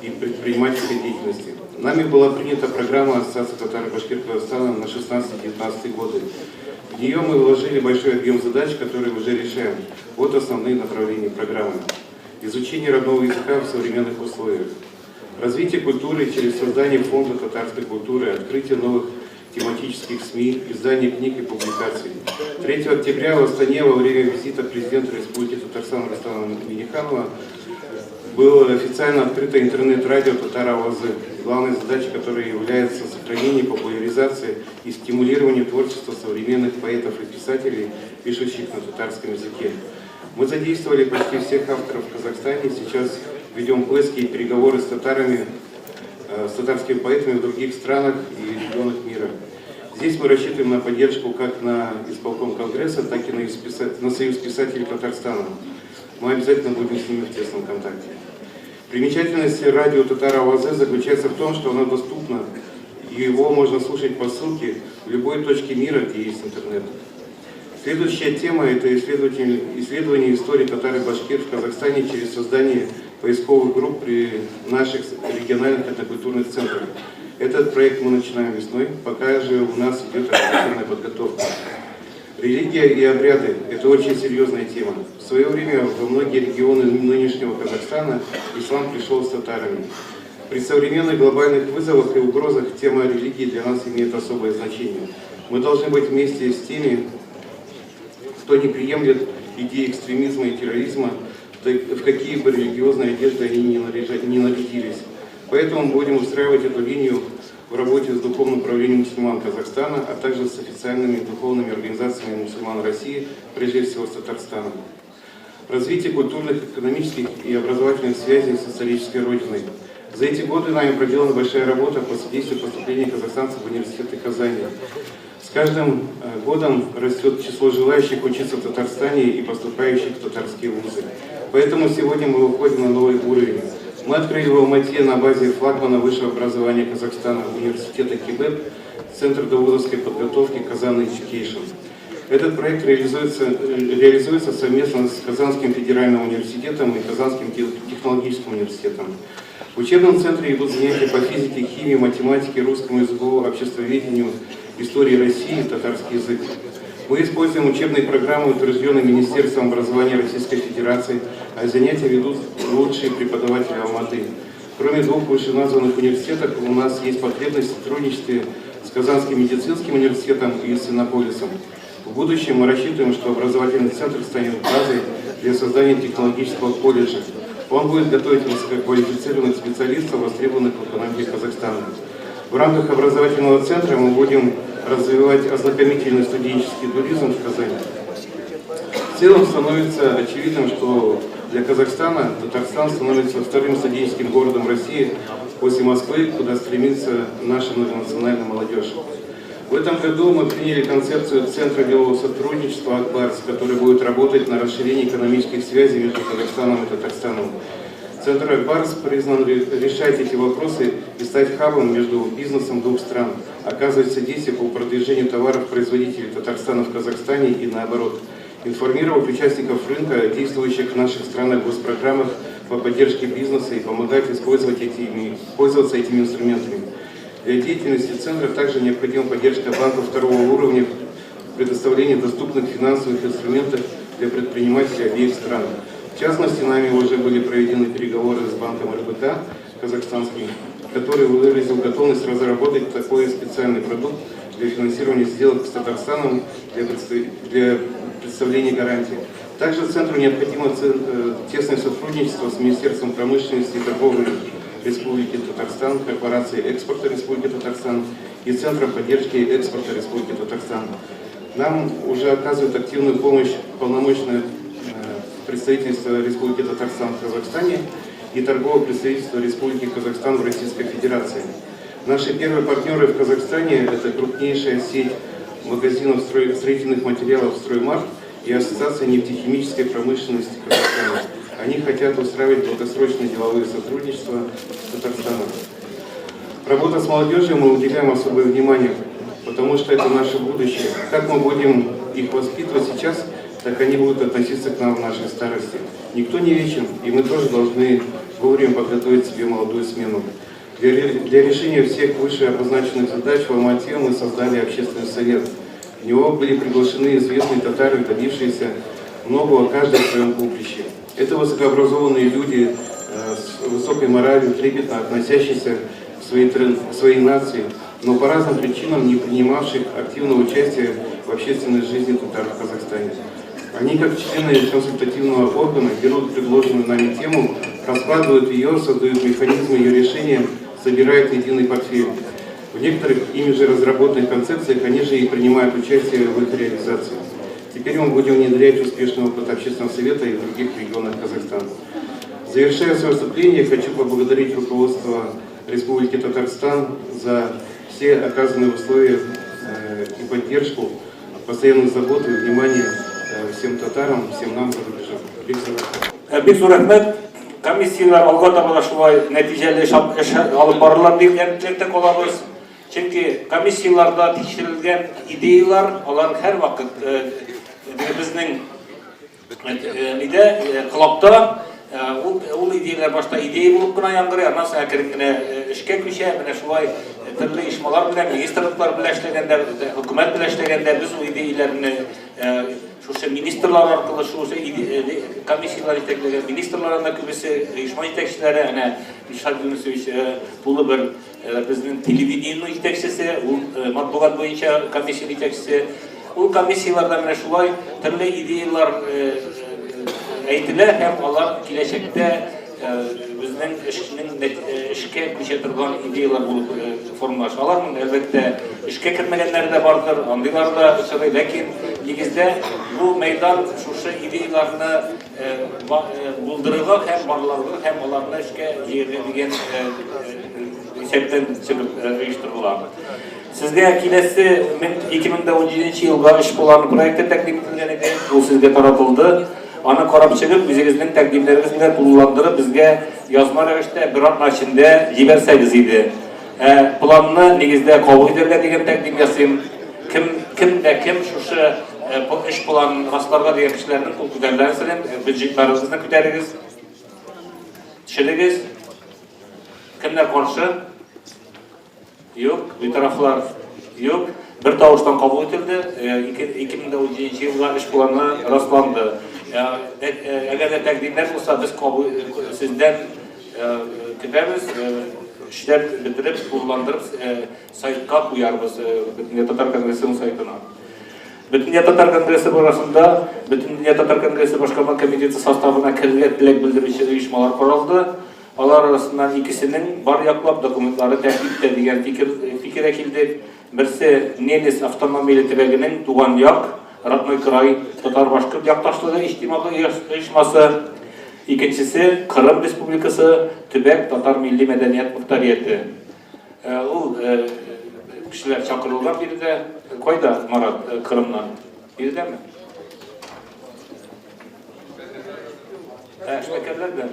S8: и предпринимательской деятельности. Нами была принята программа Ассоциации татар и башкир Казахстана на 16-19 годы. В нее мы вложили большой объем задач, которые уже решаем. Вот основные направления программы. Изучение родного языка в современных условиях. Развитие культуры через создание фонда татарской культуры, открытие новых тематических СМИ, издание книг и публикаций. 3 октября в Астане во время визита президента Республики Татарстан Рустама Минниханова было официально открыто интернет-радио «Татар Авазы», главной задачей которой является сохранение, популяризация и стимулирование творчества современных поэтов и писателей, пишущих на татарском языке. Мы задействовали почти всех авторов в Казахстане, сейчас ведем поиски и переговоры с татарами, с татарскими поэтами в других странах и регионах мира. Здесь мы рассчитываем на поддержку как на исполком Конгресса, так и на Союз писателей Татарстана. Мы обязательно будем с ними в тесном контакте. Примечательность радио «Татар Авазе» заключается в том, что оно доступно, и его можно слушать по ссылке в любой точке мира, где есть интернет. Следующая тема – это исследование истории татар и башкир в Казахстане через создание поисковых групп при наших региональных этнокультурных центрах. Этот проект мы начинаем весной, пока же у нас идет оперативная подготовка. Религия и обряды – это очень серьезная тема. В свое время во многие регионы нынешнего Казахстана ислам пришел с татарами. При современных глобальных вызовах и угрозах тема религии для нас имеет особое значение. Мы должны быть вместе с теми, кто не приемлет идеи экстремизма и терроризма, в какие бы религиозные одежды они ни нарядились. Поэтому мы будем устраивать эту линию в работе с Духовным управлением мусульман Казахстана, а также с официальными духовными организациями мусульман России, прежде всего с Татарстаном. Развитие культурных, экономических и образовательных связей с исторической родиной. За эти годы нами проделана большая работа по содействию поступлению казахстанцев в университеты Казани. С каждым годом растет число желающих учиться в Татарстане и поступающих в татарские вузы. Поэтому сегодня мы выходим на новый уровень. Мы открыли в Алмате на базе флагмана высшего образования Казахстана университета КИБЭП Центр довузовской подготовки «Казан Education». Этот проект реализуется совместно с Казанским федеральным университетом и Казанским технологическим университетом. В учебном центре идут занятия по физике, химии, математике, русскому языку, обществоведению, истории России, татарский язык. Мы используем учебные программы, утвержденные Министерством образования Российской Федерации, а занятия ведут лучшие преподаватели Алматы. Кроме двух вышеназванных университетов, у нас есть потребность в сотрудничестве с Казанским медицинским университетом и с Иннополисом. В будущем мы рассчитываем, что образовательный центр станет базой для создания технологического колледжа. Он будет готовить высококвалифицированных специалистов, востребованных в экономике Казахстана. В рамках образовательного центра мы будем развивать ознакомительный студенческий туризм в Казани. В целом становится очевидным, что для Казахстана Татарстан становится вторым студенческим городом России после Москвы, куда стремится наша многонациональная молодежь. В этом году мы приняли концепцию Центра делового сотрудничества «Акбарс», который будет работать на расширении экономических связей между Казахстаном и Татарстаном. Центр «Акбарс» призван решать эти вопросы и стать хабом между бизнесом двух стран, оказывать содействие по продвижению товаров производителей Татарстана в Казахстане и наоборот, информировать участников рынка, действующих в наших странах госпрограммах по поддержке бизнеса и помогать пользоваться этими инструментами. Для деятельности центра также необходима поддержка банков второго уровня предоставления доступных финансовых инструментов для предпринимателей обеих стран. В частности, нами уже были проведены переговоры с банком РБК казахстанским, который выразил готовность разработать такой специальный продукт для финансирования сделок с Татарстаном для представления гарантий. Также Центру необходимо тесное сотрудничество с Министерством промышленности и торговли Республики Татарстан, Корпорацией экспорта Республики Татарстан и Центром поддержки экспорта Республики Татарстан. Нам уже оказывает активную помощь полномочное представительство Республики Татарстан в Казахстане и торговое представительство Республики Казахстан в Российской Федерации. Наши первые партнеры в Казахстане – это крупнейшая сеть магазинов строительных материалов «Строймарт» и Ассоциация нефтехимической промышленности Казахстана. Они хотят устраивать долгосрочные деловые сотрудничества с Татарстаном. Работа с молодежью мы уделяем особое внимание, потому что это наше будущее. Как мы будем их воспитывать сейчас, так они будут относиться к нам в нашей старости. Никто не вечен, и мы тоже должны вовремя подготовить себе молодую смену. Для решения всех выше обозначенных задач в Алмате мы создали общественный совет. В него были приглашены известные татары, добившиеся многого каждый в своем поприще. Это высокообразованные люди с высокой моралью, трепетно относящиеся к своей нации, но по разным причинам не принимавших активного участия в общественной жизни татар в Казахстане. Они, как члены консультативного органа, берут предложенную нами тему, раскладывают ее, создают механизмы ее решения, собирают единый портфель. В некоторых ими же разработанных концепциях они же и принимают участие в их реализации. Теперь мы будем внедрять успешный опыт общественного совета и в других регионах Казахстана. Завершая свое выступление, хочу поблагодарить руководство Республики Татарстан за все оказанные условия и поддержку, постоянную заботу и внимание всем татарам, всем нам за рубежом.
S1: Бик зур рәхмәт. Комиссияләр алга таба да шулай нәтиҗәле эш алып барырлар дигән теләктә калабыз. Чөнки комиссияләрдә тикшерелгән идеялар, алар һәрвакыт безнең нидә, колакта. Ул идеяләр башта идея булып кына яңгырый, аннан соң әкрен генә эшкә күчә. Менә шулай төрле оешмалар белән, министрлыклар белән эшләгәндә, хөкүмәт белән эшләгәндә без ул идеяләрне шушы министрлар аркылы, шушы комиссияләр җитәкләгән министрларның да күбесе, оешма җитәкчеләре, әнә Илшат Юнусович тулы бер безнең телевидениенең җитәкчесе, ул матбугат буенча комиссия җитәкчесе. Ул комиссияләрдә менә шулай төрле идеяләр әйтелә һәм алар киләчәктә безнең эшнең эшкә күчә торган идеяләр булып формалаша. Аларның әлбәттә эшкә кермәгәннәре дә бардыр, андыйлар да очрый, ләкин нигездә бу мәйдан шушы идеяләрне булдырырга һәм барларга һәм аларны эшкә җыярга дигән исәптән чыгып оештырыла. Сезгә киләсе 2017 елга эш планы проекты тәкъдим ителгән иде, ул сезгә таратылды. Аны карап чыгып, үзегезнең тәкъдимнәрегез белән тулыландырып, безгә язма рәвештә бер атна эчендә җибәрсәгез иде. Ә планны нигездә кабул итәргә дигән тәкъдим ясыйм. Кем, кем дә кем шушы эш планын расларга дигән кешеләрнең кул күтәрүләрен сорыйм. Бюджетларыгызны күтәрегез. Төшерегез. Кемнәр каршы? Юк, битарафлар юк. Бер тавыштан кабул ителде. 2017 елга эш планы расланды. Әгәр дә тәкъдимнәр булса, без кабул сездән көтәбез. Эшләп бетереп, тулыландырып сайтка куярбыз, Бөтендөнья татар конгрессының сайтына. Бөтендөнья татар конгрессы барасында Бөтендөнья татар конгрессы башкарма комитеты составына керергә теләк белдерүче оешмалар каралды. Алар арасыннан икесенең бар яклап документлары тәртиптә дигән фикергә килдек. Берсе, Ненец автономияле төбәгенең Туган як, Родной край, татар-башкорт якташлыгы иҗтимагый оешмасы, икенчесе, Кырым Республикасы төбәк татар милли мәдәният мохтарияте. Ул кешеләр чакырылган биредә. Кайда, Марат, Кырымнан? Биредәме? Ә, эшмәкәрләр дә?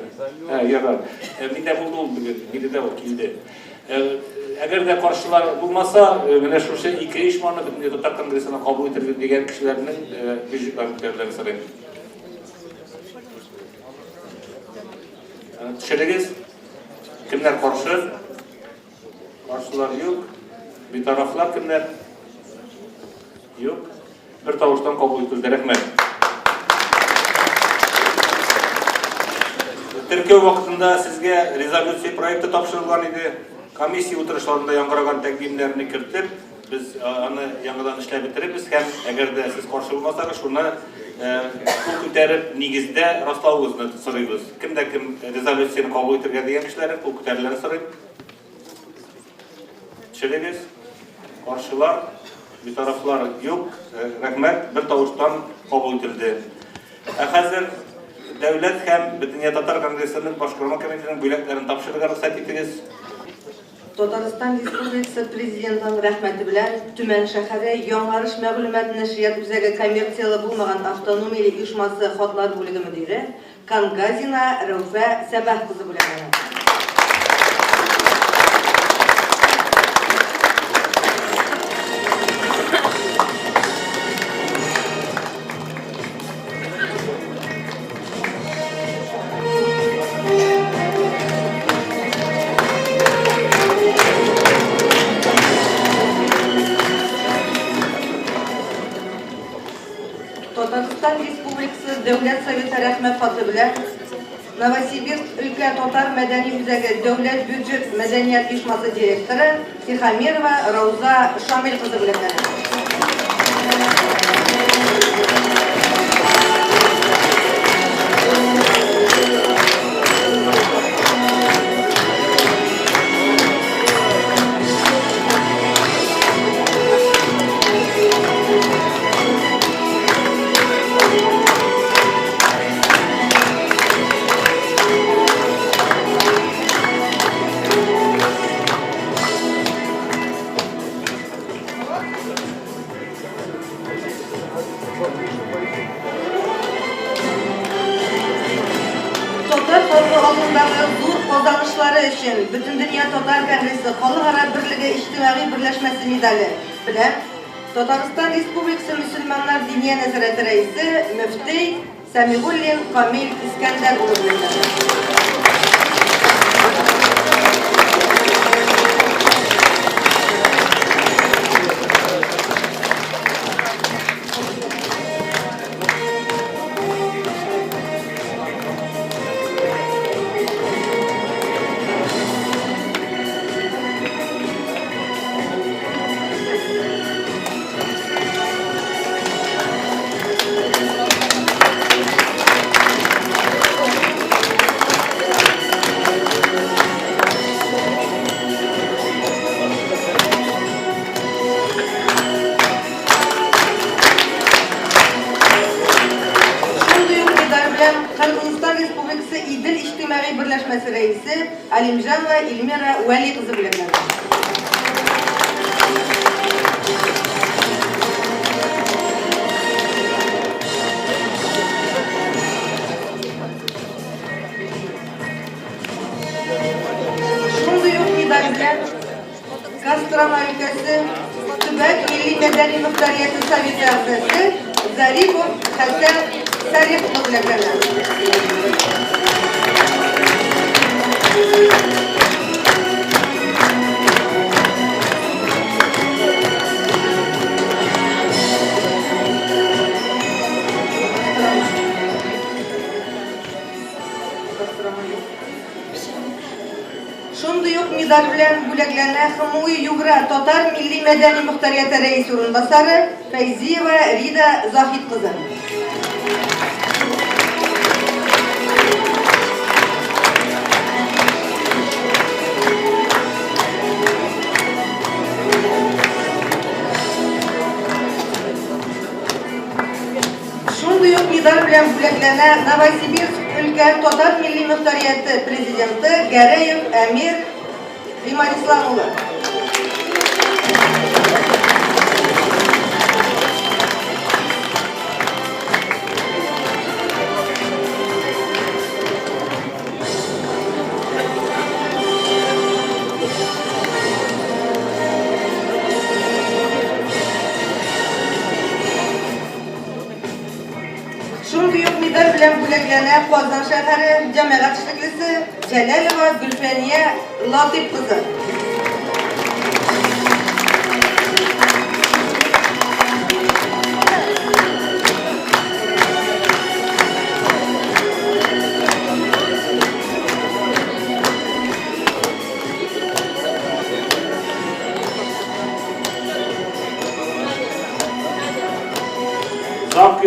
S1: Ә, ярар. Миндә булды ул бүген, биредә ул килде. Әгәр дә каршылар булмаса, менә шушы ике оешманы Бөтендөнья татар конгрессына кабул итәргә дигән кешеләрнең бюджетларын күтәрүләрен сорыйм. Төшерегез. Кемнәр каршы? Каршылар юк. Битарафлар кемнәр? Юк. Бер тавыштан кабул ителде. Рәхмәт. Теркәү вакытында сезгә резолюция проекты тапшырылган иде. Комиссия утырышларында яңгыраган тәкъдимнәрне кертеп, без аны яңадан эшләп бетерербез һәм әгәр дә сез каршы булмасагыз, шуны кул күтәреп, нигездә раславыгызны сорыйбыз. Кем дә кем резолюцияне кабул итергә дигән кешеләрнең кул күтәрүләрен сорыйм. Төшерегез. Каршылар, битарафлар юк. Рәхмәт, бер тавыштан кабул ителде. Ә хәзер Дәүләт һәм Бөтендөнья татар конгрессының башкарма комитетының бүләкләрен тапшырырга рөхсәт итегез.
S9: Татарстан Республикасы Президентының рәхмәте белән Төмән шәһәре Яңарыш мәгълүмат-нәшрият үзәге коммерцияле булмаган автономияле оешмасы хатлар бүлеге мөдире Кангазина Рәүфә Сәбах кызы бүләкләнә. Татарстан Республикасы Дәүләт Советы Рәхмәт хаты белән Новосибирск өлкә татар мәдәни үзәге дәүләт бюджет мәдәният оешмасы директоры Тихомирова Рауза Шамил кызы бүләкләнә. Татар халкы алдындагы зур казанышлары өчен Бөтендөнья татар конгрессы Халыкара берлеге иҗтимагый берләшмәсе медале белән Татарстан Республикасы мөселманнар диния нәзарәте рәисе мөфти Сәмигуллин Камил Искәндәр улы бүләкләнде. Шундый ук медаль белән Кыргызстан Республикасы Идел иҗтимагый берләшмәсе рәисе Алимҗанова Эльмира Вәли кызы бүләкләнде. Шундый ук медаль белән Кострома өлкәсе төбәк милли мәдәни мөхтәрияте советы әгъзасы Зарипов Хәсән Салих улы бүләкләнә. Шундый ук медаль белән бүләкләнә ХМУ-Югра татар милли мәдәни мохтарияте рәисе урынбасары Фәйзиева Рида Заһит кызы. Шундый ук медаль белән бүләкләнә Новосибирск өлкә татар милли мохтарияте президенты Гәрәев Әмир Гыймадислам улы. Шундый ук медаль белән бүләкләнә Казан шәһәре җәмәгать эшлеклесе Җәләлова Гөлфәния Латыйп кызы.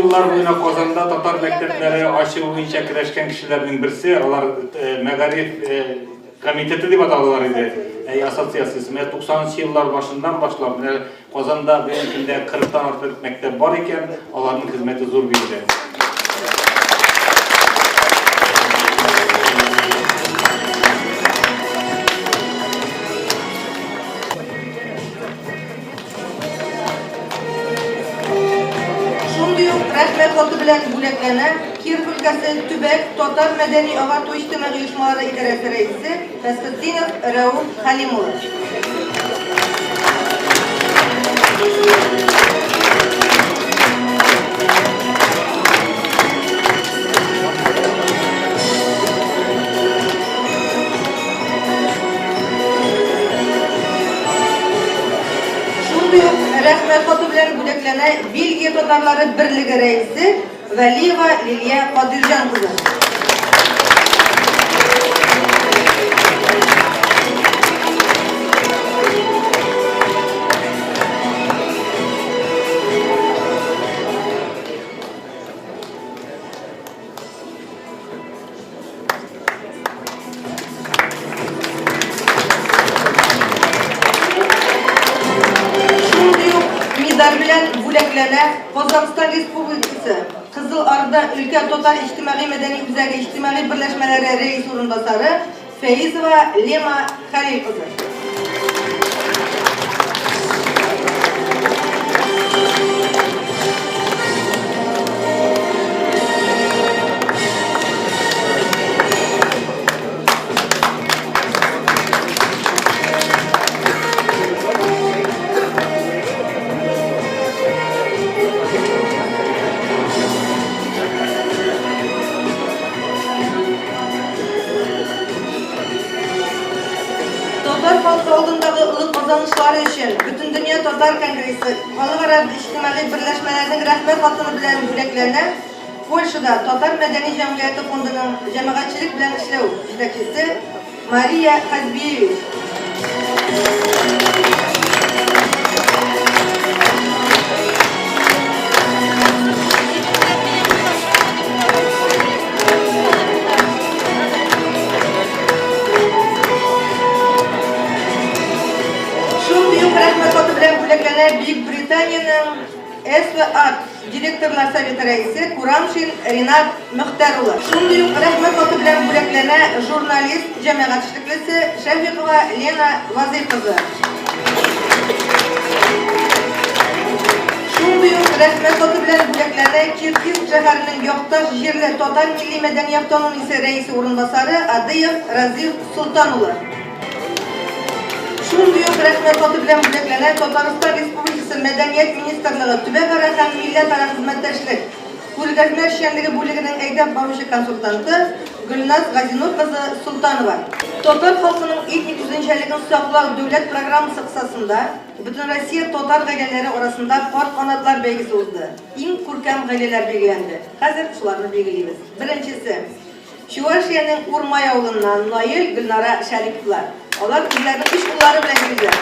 S1: еллар буена Казанда татар мәктәпләре ачу буенча көрәшкән кешеләрнең берсе, алар мәгариф комитеты дип аталалар иде, әй, ассоциациясе. Менә 90 нчы еллар башыннан башлап, менә Казанда бүгенге көндә 40 тан артык мәктәп бар икән, аларның хезмәте зур биредә.
S9: Шундый ук рәхмәт хаты белән бүләкләнә Киров өлкәсе төбәк татар мәдәни-агарту иҗтимагый оешмалары идарәсе рәисе Фәсхетдинов Рәүф Хәлим улы. Шундый ук рәхмәт хаты белән бүләкләнә Бельгия татарлары берлеге рәисе Вәлиева Лилия Кадыйрҗан кызы. Шундый ук медаль белән бүләкләнә Казахстан Республикасы Кызыл Арда өлкә татар иҗтимагый-мәдәни үзәге иҗтимагый берләшмәләре рәис урынбасары Фәизова Лема Хәлил кызы. Татар халкы алдындагы олы казанышлары өчен Бөтендөнья татар конгрессы халыкара иҗтимагый берләшмәләрнең рәхмәт хатыны белән бүләкләнә Польшада Татар мәдәни җәмгыяте фондының җәмәгатьчелек белән эшләү җитәкчесе Мария Хазбиевич. Шундый ук рәхмәт хаты белән бүләкләнә Бөекбританиянең СВА Директорлар советы рәисе Курамшин Ринат Мөхтәр улы. Шундый ук рәхмәт хаты белән бүләкләнә журналист, җәмәгать эшлеклесе Шәфикова Лена Вазыйх кызы. Шундый ук рәхмәт хаты белән бүләкләнә Черкесск шәһәренең якташ җирле татар милли-мәдәни автономиясе рәисе урынбасары Адыев Разиф Солтан улы. Шундый ук рәхмәт хаты белән бүләкләнә Татарстан Республикасы Мәдәният министрлыгы төбәкара һәм милләтара хезмәттәшлек күргәзмә эшчәнлеге бүлегенең әйдәп баручы консультанты Гөлназ Газинур кызы Солтанова. Татар халкының этник үзенчәлеген саклау дәүләт программасы кысасында Бөтенроссия татар гаиләләре арасында Пар канатлар бәйгесе узды. Иң күркәм гаиләләр билгеләнде. Хәзер шуларны билгелибез. Беренчесе. Чувашиянең Урмай авылыннан Наил, Гөлнара Шәриповлар. Алар үзләренең өч уллары белән килделәр.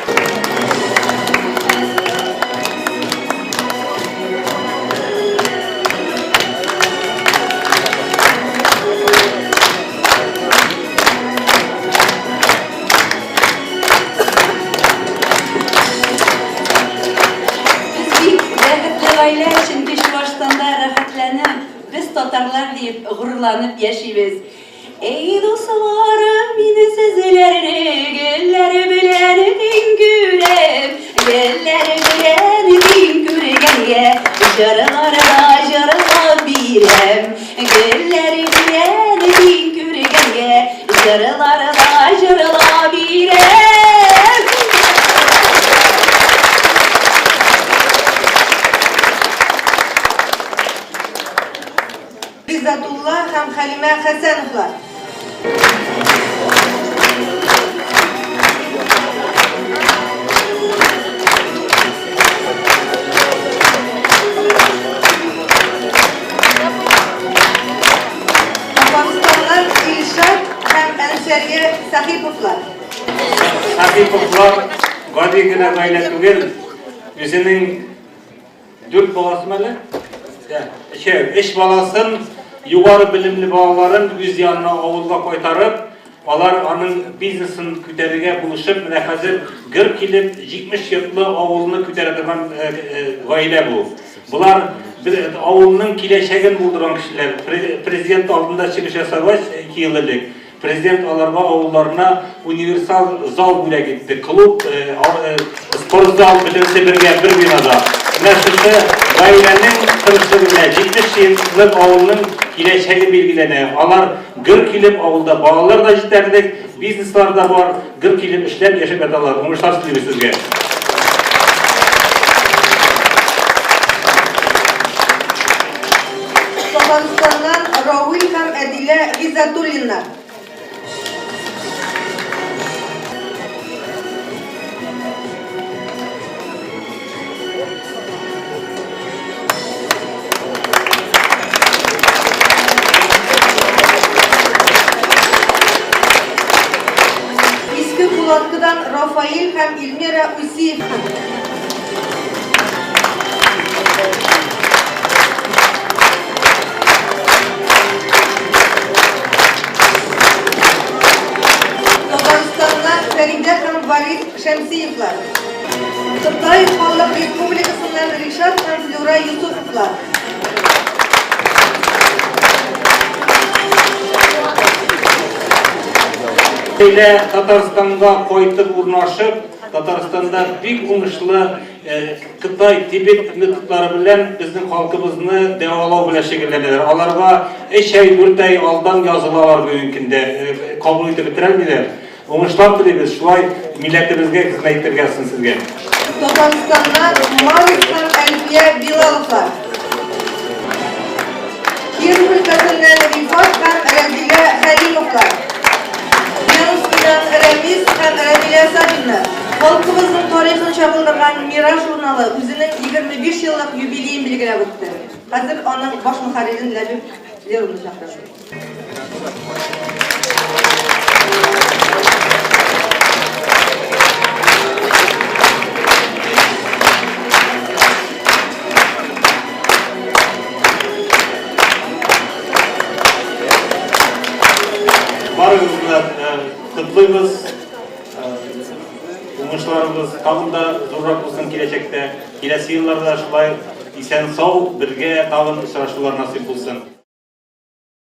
S10: Без бик бәхетле гаилә, чөнки Чувашстанда рәхәтләнеп, Без татарлар диеп горурланып яшибез. Эй, дусларым, мин сезләрне гөлләр белән тиң күрәм, гөлләр белән тиң күргәнгә җырларга җырлап бирәм. Гөлләр белән тиң күргәнгә җырларга җырлап бирәм.
S9: Гыйззәтулла һәм Хәлимә Хәсәновлар. Татарстаннан Илшат һәм Әнсәрия Сәхиповлар.
S1: Сәхиповлар гади генә гаилә түгел, үзенең Дүрт баласымы әле? Өчәү. Өч баласын, югары белемле балаларын үз янына авылга кайтарып, алар аның бизнесын күтәрергә булышып, менә хәзер гөр килеп 70 йортлы авылны күтәрә торган гаилә бу. Болар авылның киләчәген булдырган кешеләр. Президент алдында чыгыш ясагач, 2 ел элек, Президент аларга авылларына универсал зал бүләк итте. Клуб, э, э, спортзал бөтенесе бергә бер бинада. Менә шушы гаиләнең тырышлыгы белән 70 еллык авылның киләчәге билгеләнә. Алар гөр килеп авылда балалар да җитәрлек, бизнеслар да бар, гөр килеп эшләп яшәп яталар. Уңышлар телибез сезгә.
S9: Татарстаннан Равил һәм Әдилә Гыйззәтуллиннар. Иске Кулаткыдан Рафаил һәм Эльмира Усиев. Татарстаннан Фәридә һәм Варис Шәмсиевлар. Кытай Халык Республикасыннан Ришат һәм Флюра Юсуфовлар.
S1: Гаилә Татарстанга кайтып урнашып, Татарстанда бик уңышлы Кытай, Тибет методлары белән безнең халкыбызны дәвалау белән шөгыльләнәләр. Аларга 3 ай, 4 ай алдан язылалар бүгенге көндә, кабул итеп бетерәлмиләр. Уңышлар телибез, шулай милләтебезгә хезмәт итәргә язсын сезгә.
S9: Татарстаннан Марс һәм Әлфия Билаловлар. Киров өлкәсеннән Рифат һәм Рәзилә Хәлимовлар. Ленскийдан Рәмис һәм Рәмилә Сафиннар. Халкыбызның тарихын чагылдырган Мираж журналы үзенең 25 еллык юбилеен билгеләп үтте. Хәзер аның баш мөхәррирен Ләбиб Леронны чакырам.
S1: Барыгызны да котлыйбыз. Уңышларыгыз тагын да зуррак булсын киләчәктә. Киләсе елларда шулай исән-сау бергә тагын очрашулар насыйп булсын.